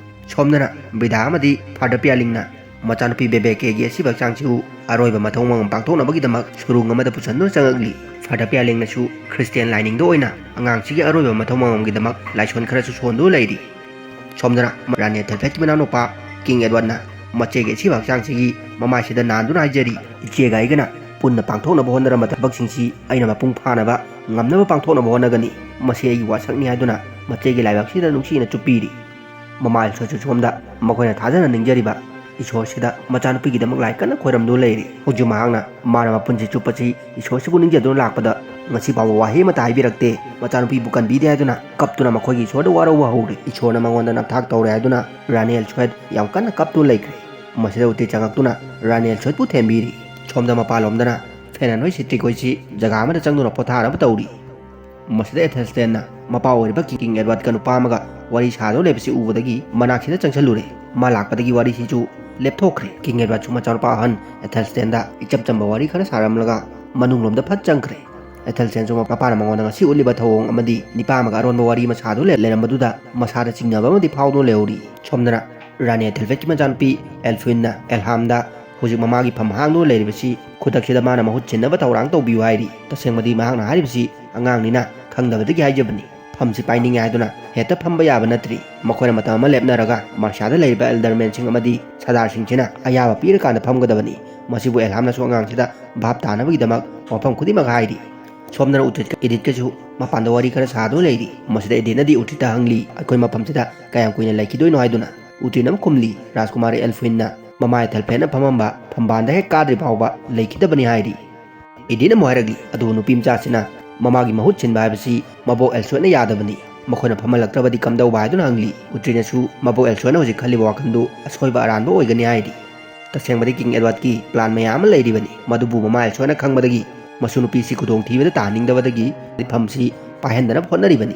ꯁꯣꯝꯗꯅ ꯕ꯭ꯔꯤꯗꯥ ꯑꯃꯗꯤ ꯐꯥꯗꯔ ꯄꯤꯌꯥꯂꯤꯡꯅ ꯃꯆꯥꯅꯨꯄꯤ ꯕꯦꯕꯦꯀꯦꯒꯤ ꯑꯁꯤꯕ ꯍꯛꯆꯥꯡꯁꯤꯕꯨ ꯑꯔꯣꯏꯕ ꯃꯊꯧ ꯃꯉꯝ ꯄꯥꯡꯊꯣꯛꯅꯕꯒꯤꯗꯃꯛ ꯁꯨꯔꯨꯡ ꯑꯃꯗ ꯄꯨꯁꯟꯗꯨꯅ ꯆꯪꯉꯛꯂꯤ꯫ ꯐꯥꯗꯔ ꯄꯤꯌꯥꯂꯤꯡꯅꯁꯨ ꯈ꯭ꯔꯤꯁꯇꯤꯌꯥꯟ ꯂꯥꯏꯅꯤꯡꯗ ꯑꯣꯏꯅ ꯑꯉꯥꯡꯁꯤꯒꯤ ꯑꯔꯣꯏꯕ ꯃꯊꯧ ꯃꯉꯝꯒꯤꯗꯃꯛ ꯂꯥꯏꯁꯣꯟ ꯈꯔꯁꯨ ꯁꯣꯟꯗꯨꯅ ꯂꯩꯔꯤ꯫ ꯁꯣꯝꯗꯅ ꯔꯥꯅꯤ ꯑꯦꯊꯦꯜꯐꯦꯠꯀꯤ ꯃꯅꯥꯎꯅꯨꯄꯥ ꯀꯤꯡ ꯑꯦꯗꯋꯥꯔꯗꯅ ꯃꯆꯦꯒꯤ ꯑꯁꯤꯕ ꯍꯛꯆꯥꯡꯁꯤꯒꯤ ꯃꯃꯥꯏꯁꯤꯗ ꯅꯥꯟꯗꯨꯅ ꯍꯥꯏꯖꯔꯤ, "ꯏꯆꯦꯒ ꯑꯩꯒꯅ ꯄꯨꯟꯅ ꯄꯥꯡꯊꯣꯛꯅꯕ ꯍꯣꯠꯅꯔꯝꯕ ꯊꯕꯛꯁꯤꯡꯁꯤ ꯑꯩꯅ ꯃꯄꯨꯡ ꯐꯥꯅꯕ ꯉꯝꯅꯕ ꯄꯥꯡꯊꯣꯛꯅꯕ ꯍꯣꯠꯅꯒꯅꯤ꯫ ꯃꯁꯤ ꯑꯩꯒꯤ ꯋꯥꯁꯛꯅꯤ" ꯍꯥꯏꯗꯨꯅ ꯃꯆꯦꯒꯤ ꯂꯥꯏꯕꯛꯁꯤꯗ ꯅꯨꯡꯁꯤꯅ ꯆꯨꯞꯄꯤꯔꯤ꯫ ꯃꯃꯥ ꯑꯦꯜꯁꯋꯦꯠꯁꯨ ꯁꯣꯝꯗ ꯃꯈꯣꯏꯅ ꯊꯥꯖꯅ ꯅꯤꯡꯖꯔꯤꯕ ꯏꯁꯣꯔꯁꯤꯗ ꯃꯆꯥꯅꯨꯄꯤꯒꯤꯗꯃꯛ ꯂꯥꯏ ꯀꯟꯅ ꯈꯣꯏꯔꯝꯗꯨꯅ ꯂꯩꯔꯤ꯫ ꯍꯧꯖꯤꯛ ꯃꯍꯥꯛꯅ ꯃꯥꯅ ꯃꯄꯨꯟꯁꯤ ꯆꯨꯞꯄꯁꯤ ꯏꯁꯣꯔꯁꯤꯕꯨ ꯅꯤꯡꯖꯗꯨꯅ ꯂꯥꯛꯄꯗ ꯉꯁꯤ ꯐꯥꯎꯕ ꯋꯥꯍꯩ ꯑꯃꯠꯇ ꯍꯥꯏꯕꯤꯔꯛꯇꯦ꯫ ꯃꯆꯥꯅꯨꯄꯤꯕꯨ ꯀꯟꯕꯤꯗꯦ ꯍꯥꯏꯗꯨꯅ ꯀꯞꯇꯨꯅ ꯃꯈꯣꯏꯒꯤ ꯏꯁꯣꯔꯗ ꯋꯥꯔꯧꯕ ꯍꯧꯔꯤ꯫ ꯏꯁꯣꯔꯅ ꯃꯉꯣꯟꯗ ꯅꯝꯊꯥꯛ ꯇꯧꯔꯦ ꯍꯥꯏꯗꯨꯅ ꯔꯥꯅꯤ ꯑꯦꯜꯁꯋꯦꯠ ꯌꯥꯝ ꯀꯟꯅ ꯀꯞꯇꯨꯅ ꯂꯩꯈ꯭ꯔꯦ꯫ ꯃꯁꯤꯗ ꯎꯇ꯭ꯔꯤꯠ ꯆꯪꯉꯛꯇꯨꯅ ꯔꯥꯅꯤ ꯑꯦꯜꯁꯋꯦꯠꯄꯨ ꯊꯦꯝꯕꯤꯔꯤ꯫ ꯁꯣꯝꯗ ꯃꯄꯥꯟꯂꯣꯝꯗꯅ ꯐꯦꯅꯟ ꯍꯣꯏ ꯁꯤꯇ꯭ꯔꯤꯛ ꯍꯣꯏꯁꯤ ꯖꯒꯥ ꯑꯃꯗ ꯆꯪꯗꯨꯅ ꯄꯣꯊꯥꯅꯕ ꯇꯧꯔꯤ꯫ ꯃꯁꯤꯗ ꯑꯦꯊꯦꯜꯁꯇꯦꯟꯅ ꯃꯄꯥ ꯑꯣꯏꯔꯤꯕ ꯀꯤꯡ ꯑꯦꯗꯋꯥꯔꯗꯀ ꯅꯨꯄꯥ ꯑꯃꯒ ꯋꯥꯔꯤ ꯁꯥꯗꯨꯅ ꯂꯩꯕꯁꯤ ꯎꯕꯗꯒꯤ ꯃꯅꯥꯛꯁꯤꯗ ꯆꯪꯁꯤꯜꯂꯨꯔꯦ꯫ ꯃꯥ ꯂꯥꯛꯄꯗꯒꯤ ꯋꯥꯔꯤꯁꯤꯁꯨ ꯂꯦꯞꯊꯣꯛꯈ꯭ꯔꯦ꯫ ꯀꯤꯡ ꯑꯦꯗꯋꯥꯔꯗꯁꯨ ꯃꯆꯥꯅꯨꯄꯥ ꯑꯍꯟ ꯑꯦꯊꯦꯜꯁꯇꯦꯟꯗ ꯏꯆꯝ ꯆꯝꯕ ꯋꯥꯔꯤ ꯈꯔ ꯁꯥꯔꯝꯂꯒ ꯃꯅꯨꯡꯂꯣꯝꯗ ꯐꯠ ꯆꯪꯈ꯭ꯔꯦ꯫ ꯑꯦꯊꯦꯜꯁꯇꯦꯟꯁꯨ ꯃꯄꯥꯅ ꯃꯉꯣꯟꯗ ꯉꯁꯤ ꯎꯠꯂꯤꯕ ꯊꯧꯑꯣꯡ ꯑꯃꯗꯤ ꯅꯤꯄꯥ ꯑꯃꯒ ꯑꯔꯣꯟꯕ ꯋꯥꯔꯤ ꯑꯃ ꯁꯥꯗꯨꯅ ꯂꯩꯔꯝꯕꯗꯨꯗ ꯃꯁꯥꯗ ꯆꯤꯡꯅꯕ ꯑꯃꯗꯤ ꯐꯥꯎꯗꯨꯅ ꯂꯩꯍꯧꯔꯤ꯫ ꯁꯣꯝꯗꯅ ꯔꯥꯅꯤ ꯑꯦꯊꯦꯜꯐꯦꯠꯀꯤ ꯃꯆꯥꯅꯨꯄꯤ ꯑꯦꯜꯐ꯭ꯋꯤꯟꯅ ꯑꯦꯜꯍꯥꯝꯗ ꯍꯧꯖꯤꯛ ꯃꯃꯥꯒꯤ ꯐꯝ ꯍꯥꯡꯗꯨꯅ ꯂꯩꯔꯤꯕꯁꯤ ꯈꯨꯗꯛꯁꯤꯗ ꯃꯥꯅ ꯃꯍꯨꯠ ꯁꯤꯟꯅꯕ ꯊꯧꯔꯥꯡ ꯇꯧꯕꯤꯌꯨ ꯍꯥꯏꯔꯤ꯫ ꯇꯁꯦꯡꯕꯗꯤ ꯃꯍꯥꯛꯅ ꯍꯥꯏꯔꯤꯕꯁꯤ ꯑꯉꯥꯡꯅꯤꯅ ꯈꯪꯗꯕꯗꯒꯤ ꯍꯥꯏꯖꯕꯅꯤ꯫ ꯐꯝꯁꯤ ꯄꯥꯏꯅꯤꯡꯉꯦ ꯍꯥꯏꯗꯨꯅ ꯍꯦꯛꯇ ꯐꯝꯕ ꯌꯥꯕ ꯅꯠꯇ꯭ꯔꯤ꯫ ꯃꯈꯣꯏꯅ ꯃꯇꯝ ꯑꯃ ꯂꯦꯞꯅꯔꯒ ꯃꯥꯔꯁꯤꯌꯥꯗ ꯂꯩꯔꯤꯕ ꯑꯦꯜꯗꯔꯃꯦꯟꯁꯤꯡ ꯑꯃꯗꯤ ꯁꯔꯗꯥꯔꯁꯤꯡꯁꯤꯅ ꯑꯌꯥꯕ ꯄꯤꯔꯀꯥꯟꯗ ꯐꯝꯒꯗꯕꯅꯤ꯫ ꯃꯁꯤꯕꯨ ꯑꯦꯜꯍꯥꯝꯅꯁꯨ ꯑꯉꯥꯡꯁꯤꯗ ꯚꯥꯞ ꯇꯥꯅꯕꯒꯤꯗꯃꯛ ꯋꯥꯐꯝ ꯈꯨꯗꯤꯡꯃꯛ ꯍꯥꯏꯔꯤ꯫ ꯁꯣꯝꯗꯅ ꯎꯇ꯭ꯔꯤꯠꯀ ꯏꯗꯤꯠꯀꯁꯨ ꯃꯄꯥꯟꯗ ꯋꯥꯔꯤ ꯈꯔ ꯁꯥꯗꯨꯅ ꯂꯩꯔꯤ꯫ ꯃꯁꯤꯗ ꯏꯗꯤꯠꯅꯗꯤ ꯎꯇ꯭ꯔꯤꯠꯇ ꯍꯪꯂꯤ, "ꯑꯩꯈꯣꯏ ꯃꯐꯝꯁꯤꯗ ꯀꯌꯥꯝ ꯀꯨꯏꯅ ꯂꯩꯈꯤꯗꯣꯏꯅꯣ?" ꯍꯥꯏꯗꯨꯅ꯫ ꯎꯇ꯭ꯔꯤꯠꯅ ꯑꯃ ꯈꯨꯝꯂꯤ, "ꯔꯥꯖꯀꯨꯃꯥꯔꯤ ꯑꯦꯜꯐ꯭ꯋꯤꯟꯅ ꯃꯃꯥ ꯑꯦꯊꯦꯜꯐꯦꯠꯅ ꯐꯝꯃꯝꯕ ꯐꯝꯕꯥꯜꯗ ꯍꯦꯛ ꯀꯥꯗ꯭ꯔꯤ ꯐꯥꯎꯕ ꯂꯩꯈꯤꯗꯕꯅꯤ" ꯍꯥꯏꯔꯤ꯫ ꯏꯗꯤꯠꯅ ꯑꯃꯨꯛ ꯍꯥꯏꯔꯛꯂꯤ, "ꯑꯗꯨꯕꯨ ꯅꯨꯄꯤ ꯃꯆꯥꯁꯤꯅ ꯃꯃꯥꯒꯤ ꯃꯍꯨꯠ ꯁꯤꯟꯕ ꯍꯥꯏꯕꯁꯤ ꯃꯕꯣꯛ ꯑꯦꯜꯁꯋꯦꯠꯅ ꯌꯥꯗꯕꯅꯤ꯫ ꯃꯈꯣꯏꯅ ꯐꯝꯍꯜꯂꯛꯇ꯭ꯔꯕꯗꯤ ꯀꯝꯗꯧꯕ ꯍꯥꯏꯗꯨꯅ ꯍꯪꯂꯤ꯫ ꯎꯇ꯭ꯔꯤꯅꯁꯨ ꯃꯕꯣꯛ ꯑꯦꯜꯁꯣꯅ ꯍꯧꯖꯤꯛ ꯈꯜꯂꯤꯕ ꯋꯥꯈꯜꯗꯨ ꯑꯁꯣꯏꯕ ꯑꯔꯥꯟꯕ ꯑꯣꯏꯒꯅꯤ ꯍꯥꯏꯔꯤ꯫ ꯇꯁꯦꯡꯕꯗꯤ ꯀꯤꯡ ꯑꯦꯗꯋꯥꯔꯗꯀꯤ ꯄ꯭ꯂꯥꯟ ꯃꯌꯥꯝ ꯑꯃ ꯂꯩꯔꯤꯕꯅꯤ꯫ ꯃꯗꯨꯕꯨ ꯃꯃꯥ ꯑꯦꯜꯁꯣꯅ ꯈꯪꯕꯗꯒꯤ ꯃꯁꯨ ꯅꯨꯄꯤꯁꯤ ꯈꯨꯗꯣꯡꯊꯤꯕꯗ ꯇꯥꯍꯟꯅꯤꯡꯗꯕꯗꯒꯤ ꯂꯤꯐꯝꯁꯤ ꯄꯥꯏꯍꯟꯗꯅꯕ ꯍꯣꯠꯅꯔꯤꯕꯅꯤ꯫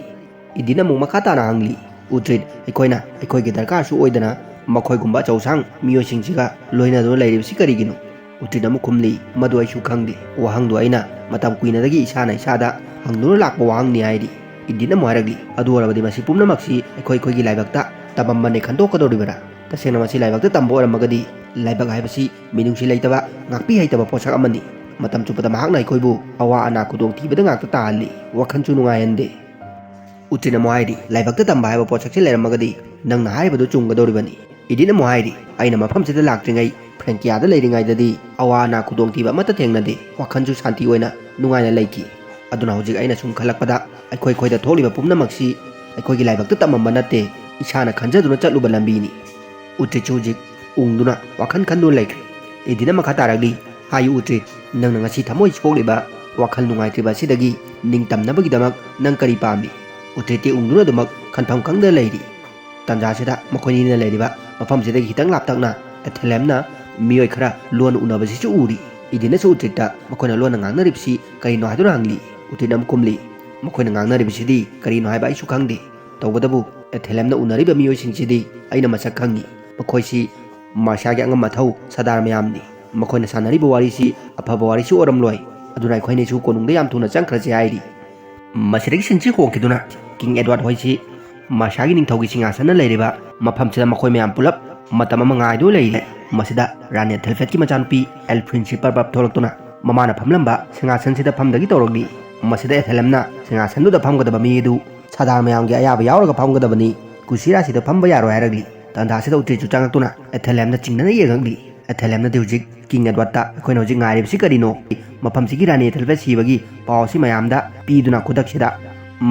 ꯏꯗꯤꯟ ꯑꯃꯨꯛ ꯃꯈꯥ ꯇꯥꯅ ꯍꯪꯂꯤ, "ꯎꯇ꯭ꯔꯤꯠ, ꯑꯩꯈꯣꯏꯅ ꯑꯩꯈꯣꯏꯒꯤ ꯗꯔꯀꯥꯔꯁꯨ ꯑꯣꯏꯗꯅ ꯃꯈꯣꯏꯒꯨꯝꯕ ꯑꯆꯧꯁꯥꯡ ꯃꯤꯑꯣꯏꯁꯤꯡꯁꯤꯒ ꯂꯣꯏꯅꯗꯨꯅ ꯂꯩꯔꯤꯕꯁꯤ ꯀꯔꯤꯒꯤꯅꯣ?" ꯎꯇ꯭ꯔꯤꯠ ꯑꯃꯨꯛ ꯈꯨꯝꯂꯤ, "ꯃꯗꯨ ꯑꯩꯁꯨ ꯈꯪꯗꯦ꯫ ꯋꯥꯍꯪꯗꯨ ꯑꯩꯅ ꯃꯇꯝ ꯀꯨꯏꯅꯗꯒꯤ ꯏꯁꯥꯅ ꯏꯁꯥꯗ ꯍꯪꯗꯨꯅ ꯂꯥꯛꯄ ꯋꯥꯍꯪꯅꯤ" ꯍꯥꯏꯔꯤ꯫ ꯏꯗꯤꯟ ꯑꯃꯨꯛ ꯍꯥꯏꯔꯛꯂꯤ, "ꯑꯗꯨ ꯑꯣꯏꯔꯕꯗꯤ ꯃꯁꯤ ꯄꯨꯝꯅꯃꯛꯁꯤ ꯑꯩꯈꯣꯏ ꯑꯩꯈꯣꯏꯒꯤ ꯂꯥꯏꯕꯛꯇ ꯇꯝꯃꯝꯕꯅꯦ ꯈꯟꯗꯣꯛꯀꯗꯧꯔꯤꯕꯔꯥ? ꯇꯁꯦꯡꯅ ꯃꯁꯤ ꯂꯥꯏꯕꯛꯇ ꯇꯝꯕ ꯑꯣꯏꯔꯝꯃꯒꯗꯤ ꯂꯥꯏꯕꯛ ꯍꯥꯏꯕꯁꯤ ꯃꯤꯅꯨꯡꯁꯤ ꯂꯩꯇꯕ, ꯉꯥꯛꯄꯤ ꯍꯩꯇꯕ ꯄꯣꯠꯁꯛ ꯑꯃꯅꯤ꯫ ꯃꯇꯝ ꯆꯨꯞꯄꯗ ꯃꯍꯥꯛꯅ ꯑꯩꯈꯣꯏꯕꯨ ꯑꯋꯥ ꯑꯅꯥ ꯈꯨꯗꯣꯡꯊꯤꯕꯗ ꯉꯥꯛꯇ ꯇꯥꯍꯜꯂꯤ, ꯋꯥꯈꯜꯁꯨ ꯅꯨꯡꯉꯥꯏꯍꯟꯗꯦ"꯫ ꯎꯇ꯭ꯔꯤꯠ ꯑꯃꯨꯛ ꯍꯥꯏꯔꯤ, "ꯂꯥꯏꯕꯛꯇ ꯇꯝꯕ ꯍꯥꯏꯕ ꯄꯣꯠꯁꯛꯁꯦ ꯂꯩꯔꯝꯃꯒꯗꯤ ꯅꯪꯅ ꯍꯥꯏꯔꯤꯕꯗꯨ ꯆꯨꯝꯒꯗꯧꯔꯤꯕꯅꯤ"꯫ ꯏꯗꯤꯟ ꯑꯃꯨꯛ ꯍꯥꯏꯔꯤ, "ꯑꯩꯅ ꯃꯐꯝꯁꯤꯗ ꯂꯥꯛꯇ꯭ꯔꯤꯉꯩ ꯐ꯭ꯔꯦꯡꯀꯤꯌꯥꯗ ꯂꯩꯔꯤꯉꯩꯗꯗꯤ ꯑꯋꯥ ꯑꯅꯥ ꯈꯨꯗꯣꯡꯊꯤꯕ ꯑꯃꯠꯇ ꯊꯦꯡꯅꯗꯦ, ꯋꯥꯈꯜꯁꯨ ꯁꯥꯟꯇꯤ ꯑꯣꯏꯅ ꯅꯨꯡꯉꯥꯏꯅ ꯂꯩꯈꯤ꯫ ꯑꯗꯨꯅ ꯍꯧꯖꯤꯛ ꯑꯩꯅ ꯁꯨꯝ ꯈꯜꯂꯛꯄꯗ ꯑꯩꯈꯣꯏ ꯑꯩꯈꯣꯏꯗ ꯊꯣꯛꯂꯤꯕ ꯄꯨꯝꯅꯃꯛꯁꯤ ꯑꯩꯈꯣꯏꯒꯤ ꯂꯥꯏꯕꯛꯇ ꯇꯝꯃꯝꯕ ꯅꯠꯇꯦ, ꯏꯁꯥꯅ ꯈꯟꯖꯗꯨꯅ ꯆꯠꯂꯨꯕ ꯂꯝꯕꯤꯅꯤ"꯫ ꯎꯇ꯭ꯔꯤꯠꯁꯨ ꯍꯧꯖꯤꯛ ꯎꯪꯗꯨꯅ ꯋꯥꯈꯜ ꯈꯟꯗꯨꯅ ꯂꯩꯈ꯭ꯔꯦ꯫ ꯏꯗꯤꯟ ꯃꯈꯥ ꯇꯥꯔꯛꯂꯤ, "ꯍꯥꯏꯌꯨ ꯎꯇ꯭ꯔꯤꯠ, ꯅꯪꯅ ꯉꯁꯤ ꯊꯃꯣꯏ ꯁꯣꯛꯂꯤꯕ, ꯋꯥꯈꯜ ꯅꯨꯡꯉꯥꯏꯇ꯭ꯔꯤꯕ ꯑꯁꯤꯗꯒꯤ ꯅꯤꯡꯇꯝꯅꯕꯒꯤꯗꯃꯛ ꯅꯪ ꯀꯔꯤ ꯄꯥꯝꯃꯤ?" ꯎꯇ꯭ꯔꯤꯠꯇꯤ ꯎꯪꯗꯨꯅ ꯑꯗꯨꯃꯛ ꯈꯟꯐꯝ ꯈꯪꯗꯅ ꯂꯩꯔꯤ꯫ ꯇꯟꯖꯥꯁꯤꯗ ꯃꯈꯣꯏꯅꯤꯅ ꯂꯩꯔꯤꯕ ꯃꯐꯝꯁꯤꯗꯒꯤ ꯈꯤꯇꯪ ꯂꯥꯞꯇꯛꯅ ꯑꯦꯊꯦꯂꯦꯝꯅ ꯃꯤꯑꯣꯏ ꯈꯔ ꯂꯣꯟꯅ ꯎꯅꯕꯁꯤꯁꯨ ꯎꯔꯤ꯫ ꯏꯗꯤꯟꯅꯁꯨ ꯎꯇ꯭ꯔꯤꯠꯇ ꯃꯈꯣꯏꯅ ꯂꯣꯟꯅ ꯉꯥꯡꯅꯔꯤꯕꯁꯤ ꯀꯔꯤꯅꯣ ꯍꯥꯏꯗꯨꯅ ꯍꯪꯂꯤ꯫ ꯎꯇ꯭ꯔꯤꯠꯅ ꯑꯃꯨꯛ ꯈꯨꯝꯂꯤ, "ꯃꯈꯣꯏꯅ ꯉꯥꯡꯅꯔꯤꯕꯁꯤꯗꯤ ꯀꯔꯤꯅꯣ ꯍꯥꯏꯕ ꯑꯩꯁꯨ ꯈꯪꯗꯦ꯫ ꯇꯧꯕꯇꯕꯨ ꯑꯦꯊꯦꯂꯦꯝꯅ ꯎꯅꯔꯤꯕ ꯃꯤꯑꯣꯏꯁꯤꯡꯁꯤꯗꯤ ꯑꯩꯅ ꯃꯁꯛ ꯈꯪꯏ꯫ ꯃꯈꯣꯏꯁꯤ ꯃꯥꯔꯁꯤꯌꯥꯒꯤ ꯑꯉꯝ ꯑꯊꯧ ꯁꯔꯗꯥꯔ ꯃꯌꯥꯝꯅꯤ꯫ ꯃꯈꯣꯏꯅ ꯁꯥꯟꯅꯔꯤꯕ ꯋꯥꯔꯤꯁꯤ ꯑꯐꯕ ꯋꯥꯔꯤꯁꯨ ꯑꯣꯏꯔꯝꯂꯣꯏ꯫ ꯑꯗꯨꯅ ꯑꯩꯈꯣꯏꯅꯤꯁꯨ ꯀꯣꯅꯨꯡꯗ ꯌꯥꯝ ꯊꯨꯅ ꯆꯪꯈ꯭ꯔꯁꯤ" ꯍꯥꯏꯔꯤ꯫ ꯃꯁꯤꯗꯒꯤ ꯁꯤꯟꯁꯤ ꯍꯣꯡꯈꯤꯗꯨꯅ ꯀꯤꯡ ꯑꯦꯗꯋꯥꯔꯗ ꯍꯣꯏꯁꯤ ꯃꯥꯔꯁꯤꯌꯥꯒꯤ ꯅꯤꯡꯊꯧꯒꯤ ꯁꯤꯡꯍꯥꯁꯟꯅ ꯂꯩꯔꯤꯕ ꯃꯐꯝꯁꯤꯗ ꯃꯈꯣꯏ ꯃꯌꯥꯝ ꯄꯨꯂꯞ ꯃꯇꯝ ꯑꯃ ꯉꯥꯏꯗꯨꯅ ꯂꯩꯔꯤ꯫ ꯃꯁꯤꯗ ꯔꯥꯅꯤ ꯑꯦꯊꯦꯜꯐꯦꯠꯀꯤ ꯃꯆꯥꯅꯨꯄꯤ ꯑꯦꯜꯐ꯭ꯔꯤꯟꯁꯤ ꯄꯔꯞ ꯄꯔꯞ ꯊꯣꯛꯂꯛꯇꯨꯅ ꯃꯃꯥꯅ ꯐꯝꯂꯝꯕ ꯁꯤꯡꯍꯥꯁꯟꯁꯤꯗ ꯐꯝꯗꯒꯤ ꯇꯧꯔꯛꯂꯤ꯫ ꯃꯁꯤꯗ ꯑꯦꯊꯦꯂꯦꯝꯅ ꯁꯤꯡꯍꯥꯁꯟꯗꯨꯗ ꯐꯝꯒꯗꯕ ꯃꯤ ꯑꯗꯨ ꯁꯔꯗꯥꯔ ꯃꯌꯥꯝꯒꯤ ꯑꯌꯥꯕ ꯌꯥꯎꯔꯒ ꯐꯝꯒꯗꯕꯅꯤ, ꯀꯨꯁꯤꯔꯥꯁꯤꯗ ꯐꯝꯕ ꯌꯥꯔꯣꯏ ꯍꯥꯏꯔꯛꯂꯤ꯫ ꯇꯥꯟꯖꯥꯁꯤꯗ ꯎꯇ꯭ꯔꯤꯠꯁꯨ ꯆꯪꯂꯛꯇꯨꯅ ꯑꯦꯊꯦꯂꯦꯝꯅ ꯆꯤꯡꯅꯅ ꯌꯦꯡꯉꯛꯂꯤ꯫ ꯑꯦꯊꯦꯂꯦꯝꯅꯗꯤ ꯍꯧꯖꯤꯛ ꯀꯤꯡ ꯑꯦꯗꯋꯥꯔꯗꯇ "ꯑꯩꯈꯣꯏꯅ ꯍꯧꯖꯤꯛ ꯉꯥꯏꯔꯤꯕꯁꯤ ꯀꯔꯤꯅꯣ? ꯃꯐꯝꯁꯤꯒꯤ ꯔꯥꯅꯤ ꯑꯦꯊꯦꯜꯐꯦꯠ ꯁꯤꯕꯒꯤ ꯄꯥꯎ ꯑꯁꯤ ꯃꯌꯥꯝꯗ ꯄꯤꯗꯨꯅ ꯈꯨꯗꯛꯁꯤꯗ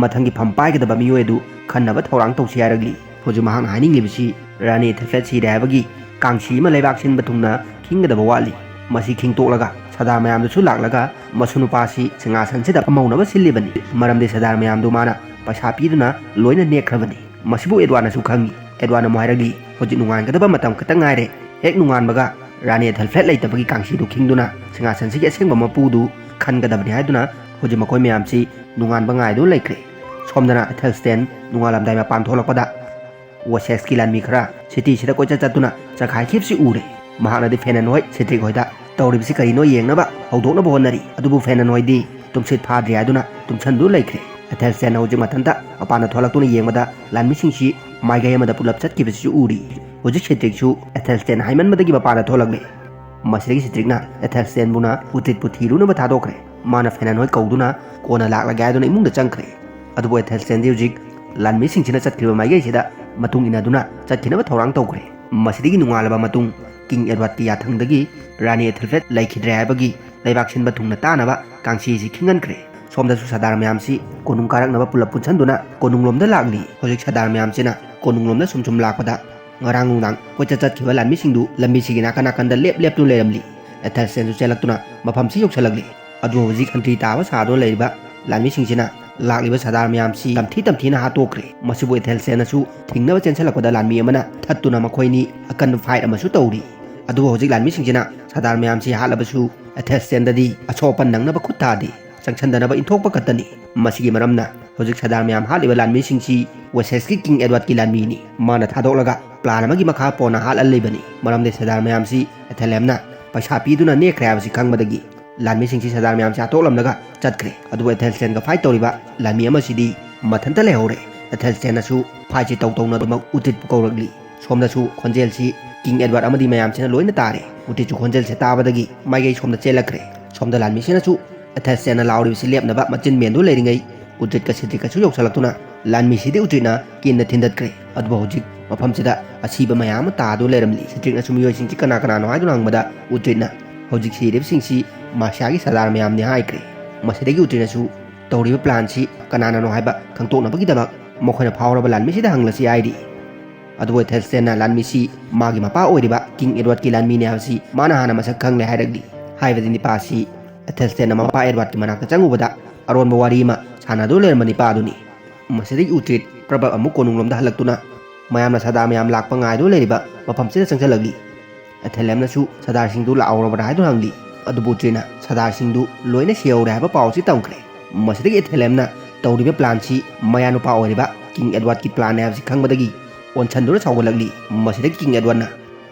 ꯃꯊꯪꯒꯤ ꯐꯝ ꯄꯥꯏꯒꯗꯕ ꯃꯤꯑꯣꯏ ꯑꯗꯨ ꯈꯟꯅꯕ ꯊꯧꯔꯥꯡ ꯇꯧꯁꯤ" ꯍꯥꯏꯔꯛꯂꯤ꯫ ꯍꯧꯖꯤꯛ ꯃꯍꯥꯛꯅ ꯍꯥꯏꯅꯤꯡꯂꯤꯕꯁꯤ ꯔꯥꯅꯤ ꯑꯦꯊꯦꯜꯐꯦꯠ ꯁꯤꯔꯦ ꯍꯥꯏꯕꯒꯤ ꯀꯥꯡꯁꯤ ꯑꯃ ꯂꯩꯕꯥꯛ ꯁꯤꯟꯕ ꯊꯨꯡꯅ ꯈꯤꯡꯒꯗꯕ ꯋꯥꯠꯂꯤ꯫ ꯃꯁꯤ ꯈꯤꯡꯇꯣꯛꯂꯒ ꯁꯔꯗꯥꯔ ꯃꯌꯥꯝꯗꯨꯁꯨ ꯂꯥꯛꯂꯒ ꯃꯁꯨ ꯅꯨꯄꯥꯁꯤ ꯁꯤꯡꯍꯥꯁꯟꯁꯤꯗ ꯐꯝꯍꯧꯅꯕ ꯁꯤꯜꯂꯤꯕꯅꯤ꯫ ꯃꯔꯝꯗꯤ ꯁꯔꯗꯥꯔ ꯃꯌꯥꯝꯗꯨ ꯃꯥꯅ ꯄꯩꯁꯥ ꯄꯤꯗꯨꯅ ꯂꯣꯏꯅ ꯅꯦꯛꯈ꯭ꯔꯕꯅꯤ꯫ ꯃꯁꯤꯕꯨ ꯑꯦꯗꯋꯥꯔꯗꯅꯁꯨ ꯈꯪꯏ꯫ ꯑꯦꯗꯋꯥꯔꯗꯅ ꯑꯃꯨꯛ ꯍꯥꯏꯔꯛꯂꯤ, "ꯍꯧꯖꯤꯛ ꯅꯣꯡꯉꯥꯟꯒꯗꯕ ꯃꯇꯝ ꯈꯛꯇ ꯉꯥꯏꯔꯦ꯫ ꯍꯦꯛ ꯅꯣꯡꯉꯥꯟꯕꯒ ꯔꯥꯅꯤ ꯑꯦꯊꯦꯜꯐ꯭ꯂꯦꯠ ꯂꯩꯇꯕꯒꯤ ꯀꯥꯡꯁꯤꯗꯨ ꯈꯤꯡꯗꯨꯅ ꯁꯤꯡꯍꯥꯁꯟꯁꯤꯒꯤ ꯑꯁꯦꯡꯕ ꯃꯄꯨꯗꯨ ꯈꯟꯒꯗꯕꯅꯤ" ꯍꯥꯏꯗꯨꯅ ꯍꯧꯖꯤꯛ ꯃꯈꯣꯏ ꯃꯌꯥꯝꯁꯤ ꯅꯣꯡꯉꯥꯟꯕ ꯉꯥꯏꯗꯨꯅ ꯂꯩꯈ꯭ꯔꯦ꯫ ꯁꯣꯝꯗꯅ ꯑꯦꯊꯦꯜꯁꯇꯦꯟ ꯅꯣꯡꯉꯥꯜꯂꯝꯗꯥꯏ ꯃꯄꯥꯟ ꯊꯣꯛꯂꯛꯄꯗ ꯋꯦꯁꯦꯛꯁꯀꯤ ꯂꯥꯟꯃꯤ ꯈꯔ ꯁꯤꯇꯤꯁꯤꯗ ꯀꯣꯏꯆꯠ ꯆꯠꯇꯨꯅ ꯆꯈꯥꯏꯈꯤꯕꯁꯤ ꯎꯔꯦ꯫ ꯃꯍꯥꯛꯅꯗꯤ ꯐꯦꯅꯟ ꯍꯣꯏ ꯁꯤꯗ꯭ꯔꯤꯛ ꯍꯣꯏꯗ ꯇꯧꯔꯤꯕꯁꯤ ꯀꯔꯤꯅꯣ ꯌꯦꯡꯅꯕ ꯍꯧꯗꯣꯛꯅꯕ ꯍꯣꯠꯅꯔꯤ꯫ ꯑꯗꯨꯕꯨ ꯐꯦꯅꯟ ꯍꯣꯏꯗꯤ ꯇꯨꯝꯁꯤꯠ ꯐꯥꯗ꯭ꯔꯤ ꯍꯥꯏꯗꯨꯅ ꯇꯨꯝꯁꯟꯗꯨꯅ ꯂꯩꯈ꯭ꯔꯦ꯫ ꯑꯦꯊꯦꯜꯁꯇꯦꯟꯅ ꯍꯧꯖꯤꯛ ꯃꯊꯟꯇ ꯃꯄꯥꯟꯗ ꯊꯣꯛꯂꯛꯇꯨꯅ ꯌꯦꯡꯕꯗ ꯂꯥꯟꯃꯤꯁꯤꯡꯁꯤ ꯃꯥꯏꯀꯩ ꯑꯃꯗ ꯄꯨꯂꯞ ꯆꯠꯈꯤꯕꯁꯤꯁꯨ ꯎꯔꯤ꯫ ꯍꯧꯖꯤꯛ ꯁꯤꯗ꯭ꯔꯤꯛꯁꯨ ꯑꯦꯊꯦꯜꯁꯇꯦꯟ ꯍꯥꯏꯃꯟꯕꯗꯒꯤ ꯃꯄꯥꯟꯗ ꯊꯣꯛꯂꯛꯂꯦ꯫ ꯃꯁꯤꯗꯒꯤ ꯁꯤꯗ꯭ꯔꯤꯛꯅ ꯑꯦꯊꯦꯜꯁꯇꯦꯟꯕꯨꯅ ꯎꯇ꯭ꯔꯤꯠꯄꯨ ꯊꯤꯔꯨꯅꯕ ꯊꯥꯗꯣꯛꯈ꯭ꯔꯦ꯫ ꯃꯥꯅ ꯐꯦꯅꯟ ꯍꯣꯏ ꯀꯧꯗꯨꯅ ꯀꯣꯟꯅ ꯂꯥꯛꯂꯒꯦ ꯍꯥꯏꯗꯨꯅ ꯏꯃꯨꯡꯗ ꯆꯪꯈ꯭ꯔꯦ꯫ ꯑꯗꯨꯕꯨ ꯑꯦꯊꯦꯜꯁꯇꯦꯟꯗꯤ ꯍꯧꯖꯤꯛ ꯂꯥꯟꯃꯤꯁꯤꯡꯁꯤꯅ ꯆꯠꯈ꯭ꯔꯤꯕ ꯃꯥꯏꯀꯩꯁꯤꯗ ꯃꯇꯨꯡ ꯏꯟꯅꯗꯨꯅ ꯆꯠꯈꯤꯅꯕ ꯊꯧꯔꯥꯡ ꯇꯧꯈ꯭ꯔꯦ꯫ ꯃꯁꯤꯗꯒꯤ ꯅꯣꯡꯉꯥꯜꯂꯕ ꯃꯇꯨꯡ ꯀꯤꯡ ꯑꯦꯗꯋꯥꯔꯗꯀꯤ ꯌꯥꯊꯪꯗꯒꯤ ꯔꯥꯅꯤ ꯑꯦꯊꯦꯜꯐ꯭ꯂꯦꯠ ꯂꯩꯈꯤꯗ꯭ꯔꯦ ꯍꯥꯏꯕꯒꯤ ꯂꯩꯕꯥꯛ ꯁꯤꯟꯕ ꯊꯨꯡꯅ ꯇꯥꯅꯕ ꯀꯥꯡꯁꯤꯁꯤ ꯈꯤꯡꯍꯟꯈ꯭ꯔꯦ꯫ ꯁꯣꯝꯗꯁꯨ ꯁꯔꯗꯥꯔ ꯃꯌꯥꯝꯁꯤ ꯀꯣꯅꯨꯡ ꯀꯥꯔꯛꯅꯕ ꯄꯨꯂꯞ ꯄꯨꯟꯁꯤꯟꯗꯨꯅ ꯀꯣꯅꯨꯡꯂꯣꯝꯗ ꯂꯥꯛꯂꯤ꯫ ꯍꯧꯖꯤꯛ ꯁꯔꯗꯥꯔ ꯃꯌꯥꯝꯁꯤꯅ ꯀꯣꯅꯨꯡꯂꯣꯝꯗ ꯁꯨꯝ ꯁꯨꯝ ꯂꯥꯛꯄꯗ ꯉꯔꯥꯡ ꯅꯨꯡꯗꯥꯡ ꯀꯣꯏꯆꯠ ꯆꯠꯈꯤꯕ ꯂꯥꯟꯃꯤꯁꯤꯡꯗꯨ ꯂꯝꯕꯤꯁꯤꯒꯤ ꯅꯥꯀꯟ ꯅꯥꯀꯟꯗ ꯂꯦꯞ ꯂꯦꯞꯇꯨꯅ ꯂꯩꯔꯝꯂꯤ꯫ ꯑꯦꯊꯦꯜꯁꯇꯦꯟꯁꯨ ꯆꯦꯜꯂꯛꯇꯨꯅ ꯃꯐꯝꯁꯤ ꯌꯧꯁꯤꯜꯂꯛꯂꯤ꯫ ꯑꯗꯨꯕꯨ ꯍꯧꯖꯤꯛ ꯁꯟꯇ꯭ꯔꯤ ꯇꯥꯕ ꯁꯥꯗꯨꯅ ꯂꯩꯔꯤꯕ ꯂꯥꯟꯃꯤꯁꯤꯡꯁꯤꯅ ꯂꯥꯛꯂꯤꯕ ꯁꯔꯗꯥꯔ ꯃꯌꯥꯝꯁꯤ ꯇꯝꯊꯤ ꯇꯝꯊꯤꯅ ꯍꯥꯠꯇꯣꯛꯈ꯭ꯔꯦ꯫ ꯃꯁꯤꯕꯨ ꯑꯦꯊꯦꯜꯁꯇꯦꯟꯅꯁꯨ ꯊꯤꯡꯅꯕ ꯆꯦꯟꯁꯤꯜꯂꯛꯄꯗ ꯂꯥꯟꯃꯤ ꯑꯃꯅ ꯊꯠꯇꯨꯅ ꯃꯈꯣꯏꯅꯤ ꯑꯀꯟꯕ ꯐꯥꯏꯠ ꯑꯃꯁꯨ ꯇꯧꯔꯤ꯫ ꯑꯗꯨꯕꯨ ꯍꯧꯖꯤꯛ ꯂꯥꯟꯃꯤꯁꯤꯡꯁꯤꯅ ꯁꯔꯗꯥꯔ ꯃꯌꯥꯝꯁꯤ ꯍꯥꯠꯂꯕꯁꯨ ꯑꯦꯊꯦꯜꯁꯇꯦꯟꯗꯗꯤ ꯑꯁꯣꯛ ꯑꯄꯟ ꯅꯪꯅꯕ ꯈꯨꯠ ꯊꯥꯗꯦ꯫ ꯆꯪꯁꯟꯗꯅꯕ ꯏꯟꯊꯣꯛꯄ ꯈꯛꯇꯅꯤ꯫ ꯃꯁꯤꯒꯤ ꯃꯔꯝꯅ ꯍꯧꯖꯤꯛ ꯁꯔꯗꯥꯔ ꯃꯌꯥꯝ ꯍꯥꯠꯂꯤꯕ ꯂꯥꯟꯃꯤꯁꯤꯡꯁꯤ ꯋꯦꯁꯦꯛꯁꯀꯤ ꯀꯤꯡ ꯑꯦꯗꯋꯥꯔꯗꯀꯤ ꯂꯥꯟꯃꯤꯅꯤ꯫ ꯃꯥꯅ ꯊꯥꯗꯣꯛꯂꯒ ꯄ꯭ꯂꯥꯟ ꯑꯃꯒꯤ ꯃꯈꯥ ꯄꯣꯟꯅ ꯍꯥꯠꯍꯜꯂꯤꯕꯅꯤ꯫ ꯃꯔꯝꯗꯤ ꯁꯔꯗꯥꯔ ꯃꯌꯥꯝꯁꯤ ꯑꯦꯊꯦꯂꯦꯝꯅ ꯄꯩꯁꯥ ꯄꯤꯗꯨꯅ ꯅꯦꯛꯈ꯭ꯔꯦ ꯍꯥꯏꯕꯁꯤ ꯈꯪꯕꯗꯒꯤ ꯂꯥꯟꯃꯤꯁꯤꯡꯁꯤ ꯁꯔꯗꯥꯔ ꯃꯌꯥꯝꯁꯤ ꯍꯥꯠꯇꯣꯛꯂꯝꯂꯒ ꯆꯠꯈ꯭ꯔꯦ꯫ ꯑꯗꯨꯕꯨ ꯑꯦꯊꯦꯜꯁꯇꯦꯟꯒ ꯐꯥꯏꯠ ꯇꯧꯔꯤꯕ ꯂꯥꯟꯃꯤ ꯑꯃꯁꯤꯗꯤ ꯃꯊꯟꯇ ꯂꯩꯍꯧꯔꯦ꯫ ꯑꯦꯊꯦꯜꯁꯇꯦꯟꯅꯁꯨ ꯐꯥꯏꯠꯁꯤ ꯇꯧ ꯇꯧꯅ ꯑꯗꯨꯃꯛ ꯎꯇ꯭ꯔꯤꯠꯄꯨ ꯀꯧꯔꯛꯂꯤ꯫ ꯁꯣꯝꯗꯁꯨ ꯈꯣꯟꯖꯦꯜꯁꯤ ꯀꯤꯡ ꯑꯦꯗꯋꯥꯔꯗ ꯑꯃꯗꯤ ꯃꯌꯥꯝꯁꯤꯅ ꯂꯣꯏꯅ ꯇꯥꯔꯦ꯫ ꯎꯇ꯭ꯔꯤꯠꯁꯨ ꯈꯣꯟꯖꯦꯜꯁꯦ ꯇꯥꯕꯗꯒꯤ ꯃꯥꯏꯀꯩ ꯁꯣꯝꯗ ꯆꯦꯜꯂꯛꯈ꯭ꯔꯦ꯫ ꯁꯣꯝꯗ ꯂꯥꯟꯃꯤꯁꯤꯅꯁꯨ ꯑꯦꯊꯦꯜꯁꯇꯦꯟꯅ ꯂꯥꯎꯔꯤꯕꯁꯤ ꯂꯦꯞꯅꯕ ꯃꯆꯤꯟ ꯃꯦꯟꯗꯨ ꯂꯩꯔꯤꯉꯩ ꯎꯇ꯭ꯔꯤꯠꯀ ꯁꯤꯗ꯭ꯔꯤꯛꯀꯁꯨ ꯌꯧꯁꯤꯜꯂꯛꯇꯨꯅ ꯂꯥꯟꯃꯤꯁꯤꯗꯤ ꯎꯇ꯭ꯔꯤꯠꯅ ꯀꯤꯟꯅ ꯊꯤꯟꯗꯠꯈ꯭ꯔꯦ꯫ ꯑꯗꯨꯕꯨ ꯍꯧꯖꯤꯛ ꯃꯐꯝꯁꯤꯗ ꯑꯁꯤꯕ ꯃꯌꯥꯝ ꯑꯃ ꯇꯥꯗꯨꯅ ꯂꯩꯔꯝꯂꯤ꯫ ꯁꯤꯗ꯭ꯔꯤꯛꯅꯁꯨ ꯃꯤꯑꯣꯏꯁꯤꯡꯁꯤ ꯀꯅꯥ ꯀꯅꯥꯅꯣ ꯍꯥꯏꯗꯨꯅ ꯍꯪꯕꯗ ꯎꯇ꯭ꯔꯤꯠꯅ ꯍꯧꯖꯤꯛ ꯁꯤꯔꯤꯕꯁꯤꯡꯁꯤ ꯃꯥꯔꯁꯤꯌꯥꯒꯤ ꯁꯔꯗꯥꯔ ꯃꯌꯥꯝꯅꯤ ꯍꯥꯏꯈ꯭ꯔꯦ꯫ ꯃꯁꯤꯗꯒꯤ ꯎꯇ꯭ꯔꯤꯠꯅꯁꯨ ꯇꯧꯔꯤꯕ ꯄ꯭ꯂꯥꯟꯁꯤ ꯀꯅꯥꯅꯅꯣ ꯍꯥꯏꯕ ꯈꯪꯗꯣꯛꯅꯕꯒꯤꯗꯃꯛ ꯃꯈꯣꯏꯅ ꯐꯥꯎꯔꯕ ꯂꯥꯟꯃꯤꯁꯤꯗ ꯍꯪꯂꯁꯤ ꯍꯥꯏꯔꯤ꯫ ꯑꯗꯨꯕꯨ ꯑꯦꯊꯦꯜꯁꯇꯦꯟꯅ ꯂꯥꯟꯃꯤꯁꯤ ꯃꯥꯒꯤ ꯃꯄꯥ ꯑꯣꯏꯔꯤꯕ ꯀꯤꯡ ꯑꯦꯗꯋꯥꯔꯗꯀꯤ ꯂꯥꯟꯃꯤꯅꯤ ꯍꯥꯏꯕꯁꯤ ꯃꯥꯅ ꯍꯥꯟꯅ ꯃꯁꯛ ꯈꯪꯂꯦ ꯍꯥꯏꯔꯛꯂꯤ꯫ ꯍꯥꯏꯕꯗꯤ ꯅꯤꯄꯥ ꯑꯁꯤ ꯑꯦꯊꯦꯜꯁꯇꯦꯟꯅ ꯃꯄꯥ ꯑꯦꯗꯋꯥꯔꯗꯀꯤ ꯃꯅꯥꯛꯇ ꯆꯪꯉꯨꯕꯗ ꯑꯔꯣꯟꯕ ꯋꯥꯔꯤ ꯑꯃ ꯁꯥꯟꯅꯗꯨꯅ ꯂꯩꯔꯝꯕ ꯅꯤꯄꯥ ꯑꯗꯨꯅꯤ꯫ ꯃꯁꯤꯗꯒꯤ ꯎꯇ꯭ꯔꯤꯠ ꯄ꯭ꯔꯕꯞ ꯑꯃꯨꯛ ꯀꯣꯅꯨꯡꯂꯣꯝꯗ ꯍꯜꯂꯛꯇꯨꯅ ꯃꯌꯥꯝꯅ ꯁꯔꯗꯥꯔ ꯃꯌꯥꯝ ꯂꯥꯛꯄ ꯉꯥꯏꯗꯨꯅ ꯂꯩꯔꯤꯕ ꯃꯐꯝꯁꯤꯗ ꯆꯪꯁꯤꯜꯂꯛꯂꯤ꯫ ꯑꯦꯊꯦꯂꯦꯝꯅꯁꯨ ꯁꯔꯗꯥꯔꯁꯤꯡꯗꯨ ꯂꯥꯛꯍꯧꯔꯕ꯭ꯔꯥ ꯍꯥꯏꯗꯨꯅ ꯍꯪꯂꯤ꯫ ꯑꯗꯨꯕꯨ ꯎꯇ꯭ꯔꯤꯠꯅ ꯁꯔꯗꯥꯔꯁꯤꯡꯗꯨ ꯂꯣꯏꯅ ꯁꯤꯍꯧꯔꯦ ꯍꯥꯏꯕ ꯄꯥꯎ ꯑꯁꯤ ꯇꯝꯈ꯭ꯔꯦ꯫ ꯃꯁꯤꯗꯒꯤ ꯑꯦꯊꯦꯂꯦꯝꯅ ꯇꯧꯔꯤꯕ ꯄ꯭ꯂꯥꯟꯁꯤ ꯃꯌꯥꯅꯨꯄꯥ ꯑꯣꯏꯔꯤꯕ ꯀꯤꯡ ꯑꯦꯗꯋꯥꯔꯗꯀꯤ ꯄ꯭ꯂꯥꯟꯅꯤ ꯍꯥꯏꯕꯁꯤ ꯈꯪꯕꯗꯒꯤ ꯑꯣꯟꯁꯟꯗꯨꯅ ꯁꯥꯎꯒꯠꯂꯛꯂꯤ꯫ ꯃꯁꯤꯗꯒꯤ ꯀꯤꯡ ꯑꯦꯗꯋꯥꯔꯗꯅ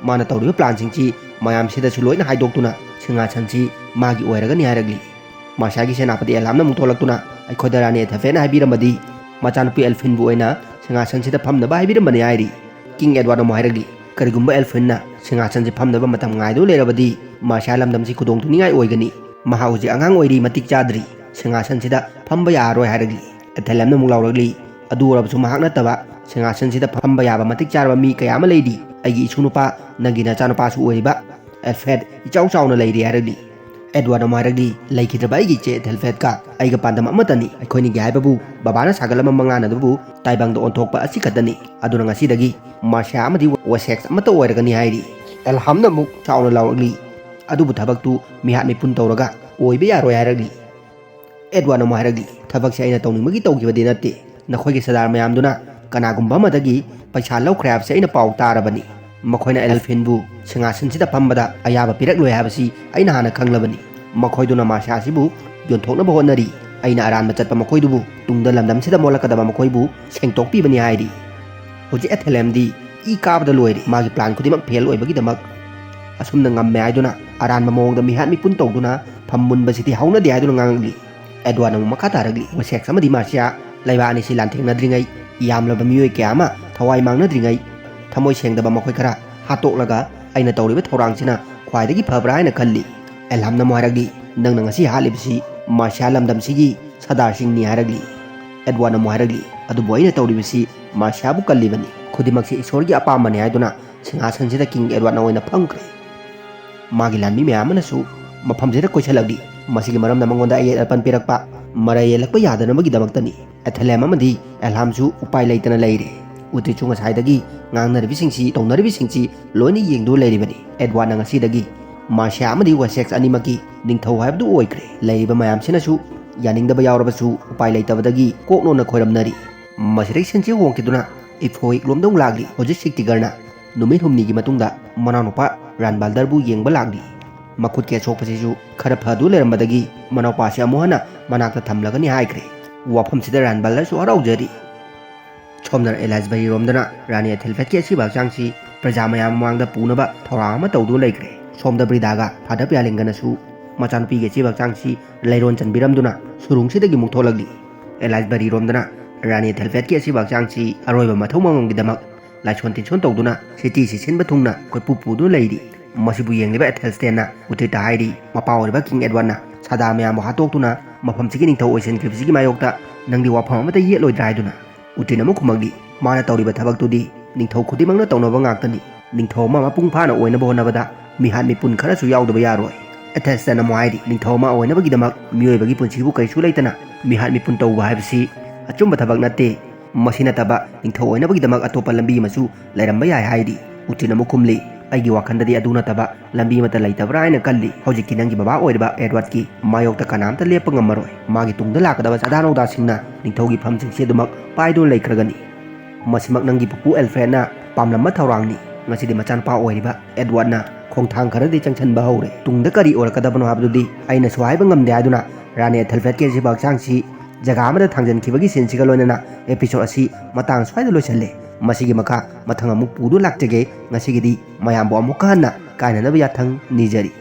ꯃꯥꯅ ꯇꯧꯔꯤꯕ ꯄ꯭ꯂꯥꯟꯁꯤꯡꯁꯤ ꯃꯌꯥꯝꯁꯤꯗꯁꯨ ꯂꯣꯏꯅ ꯍꯥꯏꯗꯣꯛꯇꯨꯅ ꯁꯤꯡꯍꯥꯁꯟꯁꯤ ꯃꯥꯒꯤ ꯑꯣꯏꯔꯒꯅꯤ ꯍꯥꯏꯔꯛꯂꯤ꯫ ꯃꯥꯔꯁꯤꯌꯥꯒꯤ ꯁꯦꯅꯥꯄꯇꯤ ꯑꯦꯜꯍꯥꯝꯅ ꯑꯃꯨꯛ ꯊꯣꯛꯂꯛꯇꯨꯅ ꯑꯩꯈꯣꯏꯗ ꯔꯥꯅꯤ ꯑꯦꯊꯦꯜꯐꯦꯠꯅ ꯍꯥꯏꯕꯤꯔꯝꯃꯗꯤ ꯃꯆꯥꯅꯨꯄꯤ ꯑꯦꯜꯐꯤꯟꯕꯨ ꯑꯣꯏꯅ ꯁꯤꯡꯍꯥꯁꯟꯁꯤꯗ ꯐꯝꯅꯕ ꯍꯥꯏꯕꯤꯔꯝꯕꯅꯤ ꯍꯥꯏꯔꯤ꯫ ꯀꯤꯡ ꯑꯦꯗꯋꯥꯔꯗꯅ ꯑꯃꯨꯛ ꯍꯥꯏꯔꯛꯂꯤ, ꯀꯔꯤꯒꯨꯝꯕ ꯑꯦꯜꯐꯤꯟꯅ ꯁꯤꯡꯍꯥꯁꯟꯁꯤ ꯐꯝꯅꯕ ꯃꯇꯝ ꯉꯥꯏꯗꯨꯅ ꯂꯩꯔꯕꯗꯤ ꯃꯥꯔꯁꯤꯌꯥ ꯂꯝꯗꯝꯁꯤ ꯈꯨꯗꯣꯡ ꯊꯤꯅꯤꯡꯉꯥꯏ ꯑꯣꯏꯒꯅꯤ꯫ ꯃꯍꯥꯛ ꯍꯧꯖꯤꯛ ꯑꯉꯥꯡ ꯑꯣꯏꯔꯤ, ꯃꯇꯤꯛ ꯆꯥꯗ꯭ꯔꯤ, ꯁꯤꯡꯍꯥꯁꯟꯁꯤꯗ ꯐꯝꯕ ꯌꯥꯔꯔꯣꯏ ꯍꯥꯏꯔꯛꯂꯤ꯫ ꯑꯦꯊꯦꯂꯦꯝꯅ ꯑꯃꯨꯛ ꯂꯥꯎꯔꯛꯂꯤ, ꯑꯗꯨ ꯑꯣꯏꯔꯕꯁꯨ ꯃꯍꯥꯛ ꯅꯠꯇꯕ ꯁꯤꯡꯍꯥꯁꯟꯁꯤꯗ ꯐꯝꯕ ꯌꯥꯕ ꯃꯇꯤꯛ ꯆꯥꯔꯕ ꯃꯤ ꯀꯌꯥ ꯑꯃ ꯂꯩꯔꯤ꯫ ꯑꯩꯒꯤ ꯏꯁꯨ ꯅꯨꯄꯥ, ꯅꯪꯒꯤ ꯅꯆꯥꯅꯨꯄꯥꯁꯨ ꯑꯣꯏꯔꯤꯕ ꯑꯦꯜꯐ꯭ꯔꯦꯗ ꯏꯆꯥꯎ ꯆꯥꯎꯅ ꯂꯩꯔꯤ ꯍꯥꯏꯔꯛꯂꯤ꯫ ꯑꯦꯗꯋꯥꯔꯗꯅ ꯑꯃꯨꯛ ꯍꯥꯏꯔꯛꯂꯤ, ꯂꯩꯈꯤꯗ꯭ꯔꯕ ꯑꯩꯒꯤ ꯏꯆꯦ ꯑꯦꯊꯦꯜꯐꯦꯠꯀ ꯑꯩꯒ ꯄꯥꯟꯗꯝ ꯑꯃꯠꯇꯅꯤ꯫ ꯑꯩꯈꯣꯏꯅꯤꯒꯤ ꯍꯥꯏꯕꯕꯨ ꯕꯕꯥꯅ ꯁꯥꯒꯠꯂꯝꯕ ꯃꯪꯂꯥꯟ ꯑꯗꯨꯕꯨ ꯇꯥꯏꯕꯪꯗ ꯑꯣꯟꯊꯣꯛꯄ ꯑꯁꯤ ꯈꯛꯇꯅꯤ꯫ ꯑꯗꯨꯅ ꯉꯁꯤꯗꯒꯤ ꯃꯥꯔꯁꯤꯌꯥ ꯑꯃꯗꯤ ꯋꯦꯁꯦꯛꯁ ꯑꯃꯠꯇ ꯑꯣꯏꯔꯒꯅꯤ ꯍꯥꯏꯔꯤ꯫ ꯑꯦꯜꯍꯥꯝꯅ ꯑꯃꯨꯛ ꯆꯥꯎꯅ ꯂꯥꯎꯔꯛꯂꯤ, ꯑꯗꯨꯕꯨ ꯊꯕꯛꯇꯨ ꯃꯤꯍꯥꯠ ꯃꯤꯄꯨꯟ ꯇꯧꯔꯒ ꯑꯣꯏꯕ ꯌꯥꯔꯣꯏ ꯍꯥꯏꯔꯛꯂꯤ꯫ ꯑꯦꯗꯋꯥꯔꯗꯅ ꯑꯃꯨꯛ ꯍꯥꯏꯔꯛꯂꯤ, ꯊꯕꯛꯁꯦ ꯑꯩꯅ ꯇꯧꯅꯤꯡꯕꯒꯤ ꯇꯧꯈꯤꯕꯗꯤ ꯅꯠꯇꯦ꯫ ꯅꯈꯣꯏꯒꯤ ꯁꯔꯗꯥꯔ ꯃꯌꯥꯝꯗꯨꯅ ꯀꯅꯥꯒꯨꯝꯕ ꯑꯃꯗꯒꯤ ꯄꯩꯁꯥ ꯂꯧꯈ꯭ꯔꯦ ꯍꯥꯏꯕꯁꯤ ꯑꯩꯅ ꯄꯥꯎ ꯇꯥꯔꯕꯅꯤ꯫ ꯃꯈꯣꯏꯅ ꯑꯦꯜꯐꯤꯟꯕꯨ ꯁꯤꯡꯍꯥꯁꯟꯁꯤꯗ ꯐꯝꯕꯗ ꯑꯌꯥꯕ ꯄꯤꯔꯛꯂꯣꯏ ꯍꯥꯏꯕꯁꯤ ꯑꯩꯅ ꯍꯥꯟꯅ ꯈꯪꯂꯕꯅꯤ꯫ ꯃꯈꯣꯏꯗꯨꯅ ꯃꯥꯔꯁꯤꯌꯥ ꯑꯁꯤꯕꯨ ꯌꯣꯟꯊꯣꯛꯅꯕ ꯍꯣꯠꯅꯔꯤ꯫ ꯑꯩꯅ ꯑꯔꯥꯟꯕ ꯆꯠꯄ ꯃꯈꯣꯏꯗꯨꯕꯨ ꯇꯨꯡꯗ ꯂꯝꯗꯝꯁꯤꯗ ꯃꯣꯠꯂꯛꯀꯗꯕ ꯃꯈꯣꯏꯕꯨ ꯁꯦꯡꯗꯣꯛꯄꯤꯕꯅꯤ ꯍꯥꯏꯔꯤ꯫ ꯍꯧꯖꯤꯛ ꯑꯦꯊꯦꯂꯦꯝꯗꯤ ꯏ ꯀꯥꯕꯗ ꯂꯣꯏꯔꯦ꯫ ꯃꯥꯒꯤ ꯄ꯭ꯂꯥꯟ ꯈꯨꯗꯤꯡꯃꯛ ꯐꯦꯜ ꯑꯣꯏꯕꯒꯤꯗꯃꯛ ꯑꯁꯨꯝꯅ ꯉꯝꯃꯦ ꯍꯥꯏꯗꯨꯅ ꯑꯔꯥꯟꯕ ꯃꯑꯣꯡꯗ ꯃꯤꯍꯥꯠ ꯃꯤꯄꯨꯟ ꯇꯧꯗꯨꯅ ꯐꯝ ꯃꯨꯟꯕꯁꯤꯗꯤ ꯍꯧꯅꯗꯦ ꯍꯥꯏꯗꯨꯅ ꯉꯥꯡꯂꯛꯂꯤ꯫ ꯑꯦꯗꯋꯥꯔꯗꯅ ꯑꯃꯨꯛ ꯃꯈꯥ ꯇꯥꯔꯛꯂꯤ, ꯋꯦꯁꯦꯛꯁ ꯑꯃꯗꯤ ꯃꯥꯔꯁꯤꯌꯥ ꯂꯩꯕꯥꯛ ꯑꯅꯤꯁꯤ ꯂꯥꯟꯊꯦꯡꯅꯗ꯭ꯔꯤꯉꯩ, ꯌꯥꯝꯂꯕ ꯃꯤꯑꯣꯏ ꯀꯌꯥ ꯑꯃ ꯊꯋꯥꯏ ꯃꯥꯡꯅꯗ꯭ꯔꯤꯉꯩ, ꯊꯃꯣꯏ ꯁꯦꯡꯗꯕ ꯃꯈꯣꯏ ꯈꯔ ꯍꯥꯠꯇꯣꯛꯂꯒ ꯑꯩꯅ ꯇꯧꯔꯤꯕ ꯊꯧꯔꯥꯡꯁꯤꯅ ꯈ꯭ꯋꯥꯏꯗꯒꯤ ꯐꯕ꯭ꯔꯥ ꯍꯥꯏꯅ ꯈꯜꯂꯤ꯫ ꯑꯦꯜꯍꯥꯝꯅ ꯑꯃꯨꯛ ꯍꯥꯏꯔꯛꯂꯤ, ꯅꯪꯅ ꯉꯁꯤ ꯍꯥꯠꯂꯤꯕꯁꯤ ꯃꯥꯔꯁꯤꯌꯥ ꯂꯝꯗꯝꯁꯤꯒꯤ ꯁꯔꯗꯥꯔꯁꯤꯡꯅꯤ ꯍꯥꯏꯔꯛꯂꯤ꯫ ꯑꯦꯗꯋꯥꯔꯗꯅ ꯑꯃꯨꯛ ꯍꯥꯏꯔꯛꯂꯤ, ꯑꯗꯨꯕꯨ ꯑꯩꯅ ꯇꯧꯔꯤꯕꯁꯤ ꯃꯥꯔꯁꯤꯌꯥꯕꯨ ꯀꯜꯂꯤꯕꯅꯤ꯫ ꯈꯨꯗꯤꯡꯃꯛꯁꯤ ꯏꯁꯣꯔꯒꯤ ꯑꯄꯥꯝꯕꯅꯤ ꯍꯥꯏꯗꯨꯅ ꯁꯤꯡꯍꯥꯁꯟꯁꯤꯗ ꯀꯤꯡ ꯑꯦꯗꯋꯥꯔꯗꯅ ꯑꯣꯏꯅ ꯐꯝꯈ꯭ꯔꯦ꯫ ꯃꯥꯒꯤ ꯂꯥꯟꯃꯤ ꯃꯌꯥꯝ ꯑꯃꯅꯁꯨ ꯃꯐꯝꯁꯤꯗ ꯀꯣꯏꯁꯤꯜꯂꯛꯂꯤ꯫ ꯃꯁꯤꯒꯤ ꯃꯔꯝꯅ ꯃꯉꯣꯟꯗ ꯑꯌꯦꯠ ꯑꯄꯟ ꯄꯤꯔꯛꯄ, ꯃꯔꯩ ꯌꯦꯠꯂꯛꯄ ꯌꯥꯗꯅꯕꯒꯤꯗꯃꯛꯇꯅꯤ꯫ ꯑꯦꯊꯦꯂꯦꯝ ꯑꯃꯗꯤ ꯑꯦꯜꯍꯥꯝꯁꯨ ꯎꯄꯥꯏ ꯂꯩꯇꯅ ꯂꯩꯔꯦ꯫ ꯎꯇ꯭ꯔꯤꯠꯁꯨ ꯉꯁꯥꯏꯗꯒꯤ ꯉꯥꯡꯅꯔꯤꯕꯁꯤꯡꯁꯤ, ꯇꯧꯅꯔꯤꯕꯁꯤꯡꯁꯤ ꯂꯣꯏꯅ ꯌꯦꯡꯗꯨꯅ ꯂꯩꯔꯤꯕꯅꯤ꯫ ꯑꯦꯗꯋꯥꯔꯗꯅ ꯉꯁꯤꯗꯒꯤ ꯃꯥꯔꯁꯤꯌꯥ ꯑꯃꯗꯤ ꯋꯦꯁꯦꯛꯁ ꯑꯅꯤꯃꯛꯀꯤ ꯅꯤꯡꯊꯧ ꯍꯥꯏꯕꯗꯨ ꯑꯣꯏꯈ꯭ꯔꯦ꯫ ꯂꯩꯔꯤꯕ ꯃꯌꯥꯝꯁꯤꯅꯁꯨ ꯌꯥꯅꯤꯡꯗꯕ ꯌꯥꯎꯔꯕꯁꯨ ꯎꯄꯥꯏ ꯂꯩꯇꯕꯗꯒꯤ ꯀꯣꯛ ꯅꯣꯟꯅ ꯈꯣꯏꯔꯝꯅꯔꯤ꯫ ꯃꯁꯤꯗꯒꯤ ꯁꯤꯟꯁꯤ ꯍꯣꯡꯈꯤꯗꯨꯅ ꯏꯐꯣꯏꯛ ꯂꯣꯝꯗ ꯑꯃꯨꯛ ꯂꯥꯛꯂꯤ꯫ ꯍꯧꯖꯤꯛ ꯁꯤꯛ ꯇꯤꯒꯔꯅ ꯅꯨꯃꯤꯠ ꯍꯨꯝꯅꯤꯒꯤ ꯃꯇꯨꯡꯗ ꯃꯅꯥꯎꯅꯨꯄꯥ ꯔꯥꯟꯕꯥꯜꯗꯔꯕꯨ ꯌꯦꯡꯕ ꯂꯥꯛꯂꯤ꯫ ꯃꯈꯨꯠꯀꯤ ꯑꯁꯣꯛꯄꯁꯤꯁꯨ ꯈꯔ ꯐꯗꯨ ꯂꯩꯔꯝꯕꯗꯒꯤ ꯃꯅꯥꯎꯄꯥꯁꯤ ꯑꯃꯨꯛ ꯍꯟꯅ ꯃꯅꯥꯛꯇ ꯊꯝꯂꯒꯅꯤ ꯍꯥꯏꯈ꯭ꯔꯦ꯫ ꯋꯥꯐꯝꯁꯤꯗ ꯔꯥꯟꯕꯥꯜꯗꯔꯁꯨ ꯍꯔꯥꯎꯖꯔꯤ꯫ ꯁꯣꯝꯗꯅ ꯑꯦꯂꯥꯏꯁꯕꯔꯤꯔꯣꯝꯗꯅ ꯔꯥꯅꯤ ꯑꯦꯊꯦꯜꯐꯦꯠꯀꯤ ꯑꯁꯤꯕ ꯍꯛꯆꯥꯡꯁꯤ ꯄ꯭ꯔꯖꯥ ꯃꯌꯥꯝ ꯃꯃꯥꯡꯗ ꯄꯨꯅꯕ ꯊꯧꯔꯥꯡ ꯑꯃ ꯇꯧꯗꯨꯅ ꯂꯩꯈ꯭ꯔꯦ꯫ ꯁꯣꯝꯗ ꯕ꯭ꯔꯤꯗꯥꯒ ꯐꯥꯗꯔ ꯄꯤꯌꯥꯂꯤꯡꯒꯅꯁꯨ ꯃꯆꯥꯅꯨꯄꯤꯒꯤ ꯑꯁꯤꯕ ꯍꯛꯆꯥꯡꯁꯤ ꯂꯩꯔꯣꯟ ꯆꯟꯕꯤꯔꯝꯗꯨꯅ ꯁꯨꯔꯨꯡꯁꯤꯗꯒꯤ ꯑꯃꯨꯛ ꯊꯣꯛꯂꯛꯂꯤ꯫ ꯑꯦꯂꯥꯏꯁꯕꯔꯤꯔꯣꯝꯗꯅ ꯔꯥꯅꯤ ꯑꯦꯊꯦꯜꯐꯦꯠꯀꯤ ꯑꯁꯤꯕ ꯍꯛꯆꯥꯡꯁꯤ ꯑꯔꯣꯏꯕ ꯃꯊꯧ ꯃꯉꯝꯒꯤꯗꯃꯛ ꯂꯥꯏꯁꯣꯟ ꯇꯤꯟꯁꯣꯟ ꯇꯧꯗꯨꯅ ꯁꯤꯇꯤꯁꯤ ꯁꯤꯟꯕ ꯊꯨꯡꯅ ꯀꯣꯏꯄꯨ ꯄꯨꯗꯨꯅ ꯂꯩꯔꯤ꯫ ꯃꯁꯤꯕꯨ ꯌꯦꯡꯂꯤꯕ ꯑꯦꯊꯦꯜꯁꯇꯦꯟꯅ ꯎꯇ꯭ꯔꯤꯠꯇ ꯍꯥꯏꯔꯤ, ꯃꯄꯥ ꯑꯣꯏꯔꯤꯕ ꯀꯤꯡ ꯑꯦꯗꯋꯥꯔꯗꯅ ꯁꯥꯗꯥ ꯃꯌꯥꯝꯕꯨ ꯍꯥꯠꯇꯣꯛꯇꯨꯅ ꯃꯐꯝꯁꯤꯒꯤ ꯅꯤꯡꯊꯧ ꯑꯣꯏꯁꯤꯟꯈ꯭ꯔꯤꯕꯁꯤꯒꯤ ꯃꯥꯌꯣꯛꯇ ꯅꯪꯗꯤ ꯋꯥꯐꯝ ꯑꯃꯠꯇ ꯌꯦꯠꯂꯣꯏꯗ꯭ꯔꯥ ꯍꯥꯏꯗꯨꯅ꯫ ꯎꯇ꯭ꯔꯤꯠꯅ ꯑꯃꯨꯛ ꯈꯨꯝꯃꯛꯂꯤ, ꯃꯥꯅ ꯇꯧꯔꯤꯕ ꯊꯕꯛꯇꯨꯗꯤ ꯅꯤꯡꯊꯧ ꯈꯨꯗꯤꯡꯃꯛꯅ ꯇꯧꯅꯕ ꯉꯥꯛꯇꯅꯤ꯫ ꯅꯤꯡꯊꯧ ꯑꯃ ꯃꯄꯨꯡ ꯐꯥꯅ ꯑꯣꯏꯅꯕ ꯍꯣꯠꯅꯕꯗ ꯃꯤꯍꯥꯠ ꯃꯤꯄꯨꯟ ꯈꯔꯁꯨ ꯌꯥꯎꯗꯕ ꯌꯥꯔꯣꯏ꯫ ꯑꯦꯊꯦꯜꯁꯇꯦꯟ ꯑꯃꯨꯛ ꯍꯥꯏꯔꯤ, ꯅꯤꯡꯊꯧ ꯑꯃ ꯑꯣꯏꯅꯕꯒꯤꯗꯃꯛ ꯃꯤꯑꯣꯏꯕꯒꯤ ꯄꯨꯟꯁꯤꯕꯨ ꯀꯔꯤꯁꯨ ꯂꯩꯇꯅ ꯃꯤꯍꯥꯠ ꯃꯤꯄꯨꯟ ꯇꯧꯕ ꯍꯥꯏꯕꯁꯤ ꯑꯆꯨꯝꯕ ꯊꯕꯛ ꯅꯠꯇꯦ꯫ ꯃꯁꯤ ꯅꯠꯇꯕ ꯅꯤꯡꯊꯧ ꯑꯣꯏꯅꯕꯒꯤꯗꯃꯛ ꯑꯇꯣꯞꯄ ꯂꯝꯕꯤ ꯑꯃꯁꯨ ꯂꯩꯔꯝꯕ ꯌꯥꯏ ꯍꯥꯏꯔꯤ꯫ ꯎꯇ꯭ꯔꯤꯠꯅ ꯑꯃꯨꯛ ꯈꯨꯝꯂꯤ, ꯑꯩꯒꯤ ꯋꯥꯈꯜꯗꯗꯤ ꯑꯗꯨ ꯅꯠꯇꯕ ꯂꯝꯕꯤ ꯑꯃꯠꯇ ꯂꯩꯇꯕ꯭ꯔꯥ ꯍꯥꯏꯅ ꯈꯜꯂꯤ꯫ ꯍꯧꯖꯤꯛꯇꯤ ꯅꯪꯒꯤ ꯕꯕꯥ ꯑꯣꯏꯔꯤꯕ ꯑꯦꯗꯋꯥꯔꯗꯀꯤ ꯃꯥꯌꯣꯛꯇ ꯀꯅꯥꯝꯇ ꯂꯦꯞꯄ ꯉꯝꯃꯔꯣꯏ꯫ ꯃꯥꯒꯤ ꯇꯨꯡꯗ ꯂꯥꯛꯀꯗꯕ ꯆꯥꯗꯥ ꯅꯧꯗꯥꯁꯤꯡꯅ ꯅꯤꯡꯊꯧꯒꯤ ꯐꯝꯁꯤꯡꯁꯤ ꯑꯗꯨꯃꯛ ꯄꯥꯏꯗꯨꯅ ꯂꯩꯈ꯭ꯔꯒꯅꯤ꯫ ꯃꯁꯤꯃꯛ ꯅꯪꯒꯤ ꯄꯨꯄꯨ ꯑꯦꯜꯐ꯭ꯔꯦꯗꯅ ꯄꯥꯝꯂꯝꯕ ꯊꯧꯔꯥꯡꯅꯤ꯫ ꯉꯁꯤꯗꯤ ꯃꯆꯥꯅꯨꯄꯥ ꯑꯣꯏꯔꯤꯕ ꯑꯦꯗꯋꯥꯔꯗꯅ ꯈꯣꯡꯊꯥꯡ ꯈꯔꯗꯤ ꯆꯪꯁꯤꯟꯕ ꯍꯧꯔꯦ꯫ ꯇꯨꯡꯗ ꯀꯔꯤ ꯑꯣꯏꯔꯛꯀꯗꯕꯅꯣ ꯍꯥꯏꯕꯗꯨꯗꯤ ꯑꯩꯅꯁꯨ ꯍꯥꯏꯕ ꯉꯝꯗꯦ ꯍꯥꯏꯗꯨꯅ ꯔꯥꯅꯤ ꯑꯦꯊꯦꯜꯐꯦꯠꯀꯤ ꯑꯁꯤꯕ ꯍꯛꯆꯥꯡꯁꯤ ꯖꯒꯥ ꯑꯃꯗ ꯊꯥꯡꯖꯤꯟꯈꯤꯕꯒꯤ ꯁꯤꯟꯁꯤꯒ ꯂꯣꯏꯅꯅ episode ꯑꯁꯤ ꯃꯇꯥꯡ ꯁ꯭ꯋꯥꯏꯗ ꯂꯣꯏꯁꯤꯜꯂꯦ꯫ ꯃꯁꯤꯒꯤ ꯃꯈꯥ ꯃꯊꯪ ꯑꯃꯨꯛ ꯄꯨꯗꯨꯅ ꯂꯥꯛꯆꯒꯦ꯫ ꯉꯁꯤꯒꯤꯗꯤ ꯃꯌꯥꯝꯕꯨ ꯑꯃꯨꯛꯀ ꯍꯟꯅ ꯀꯥꯏꯅꯅꯕ ꯌꯥꯊꯪ ꯅꯤꯖꯔꯤ꯫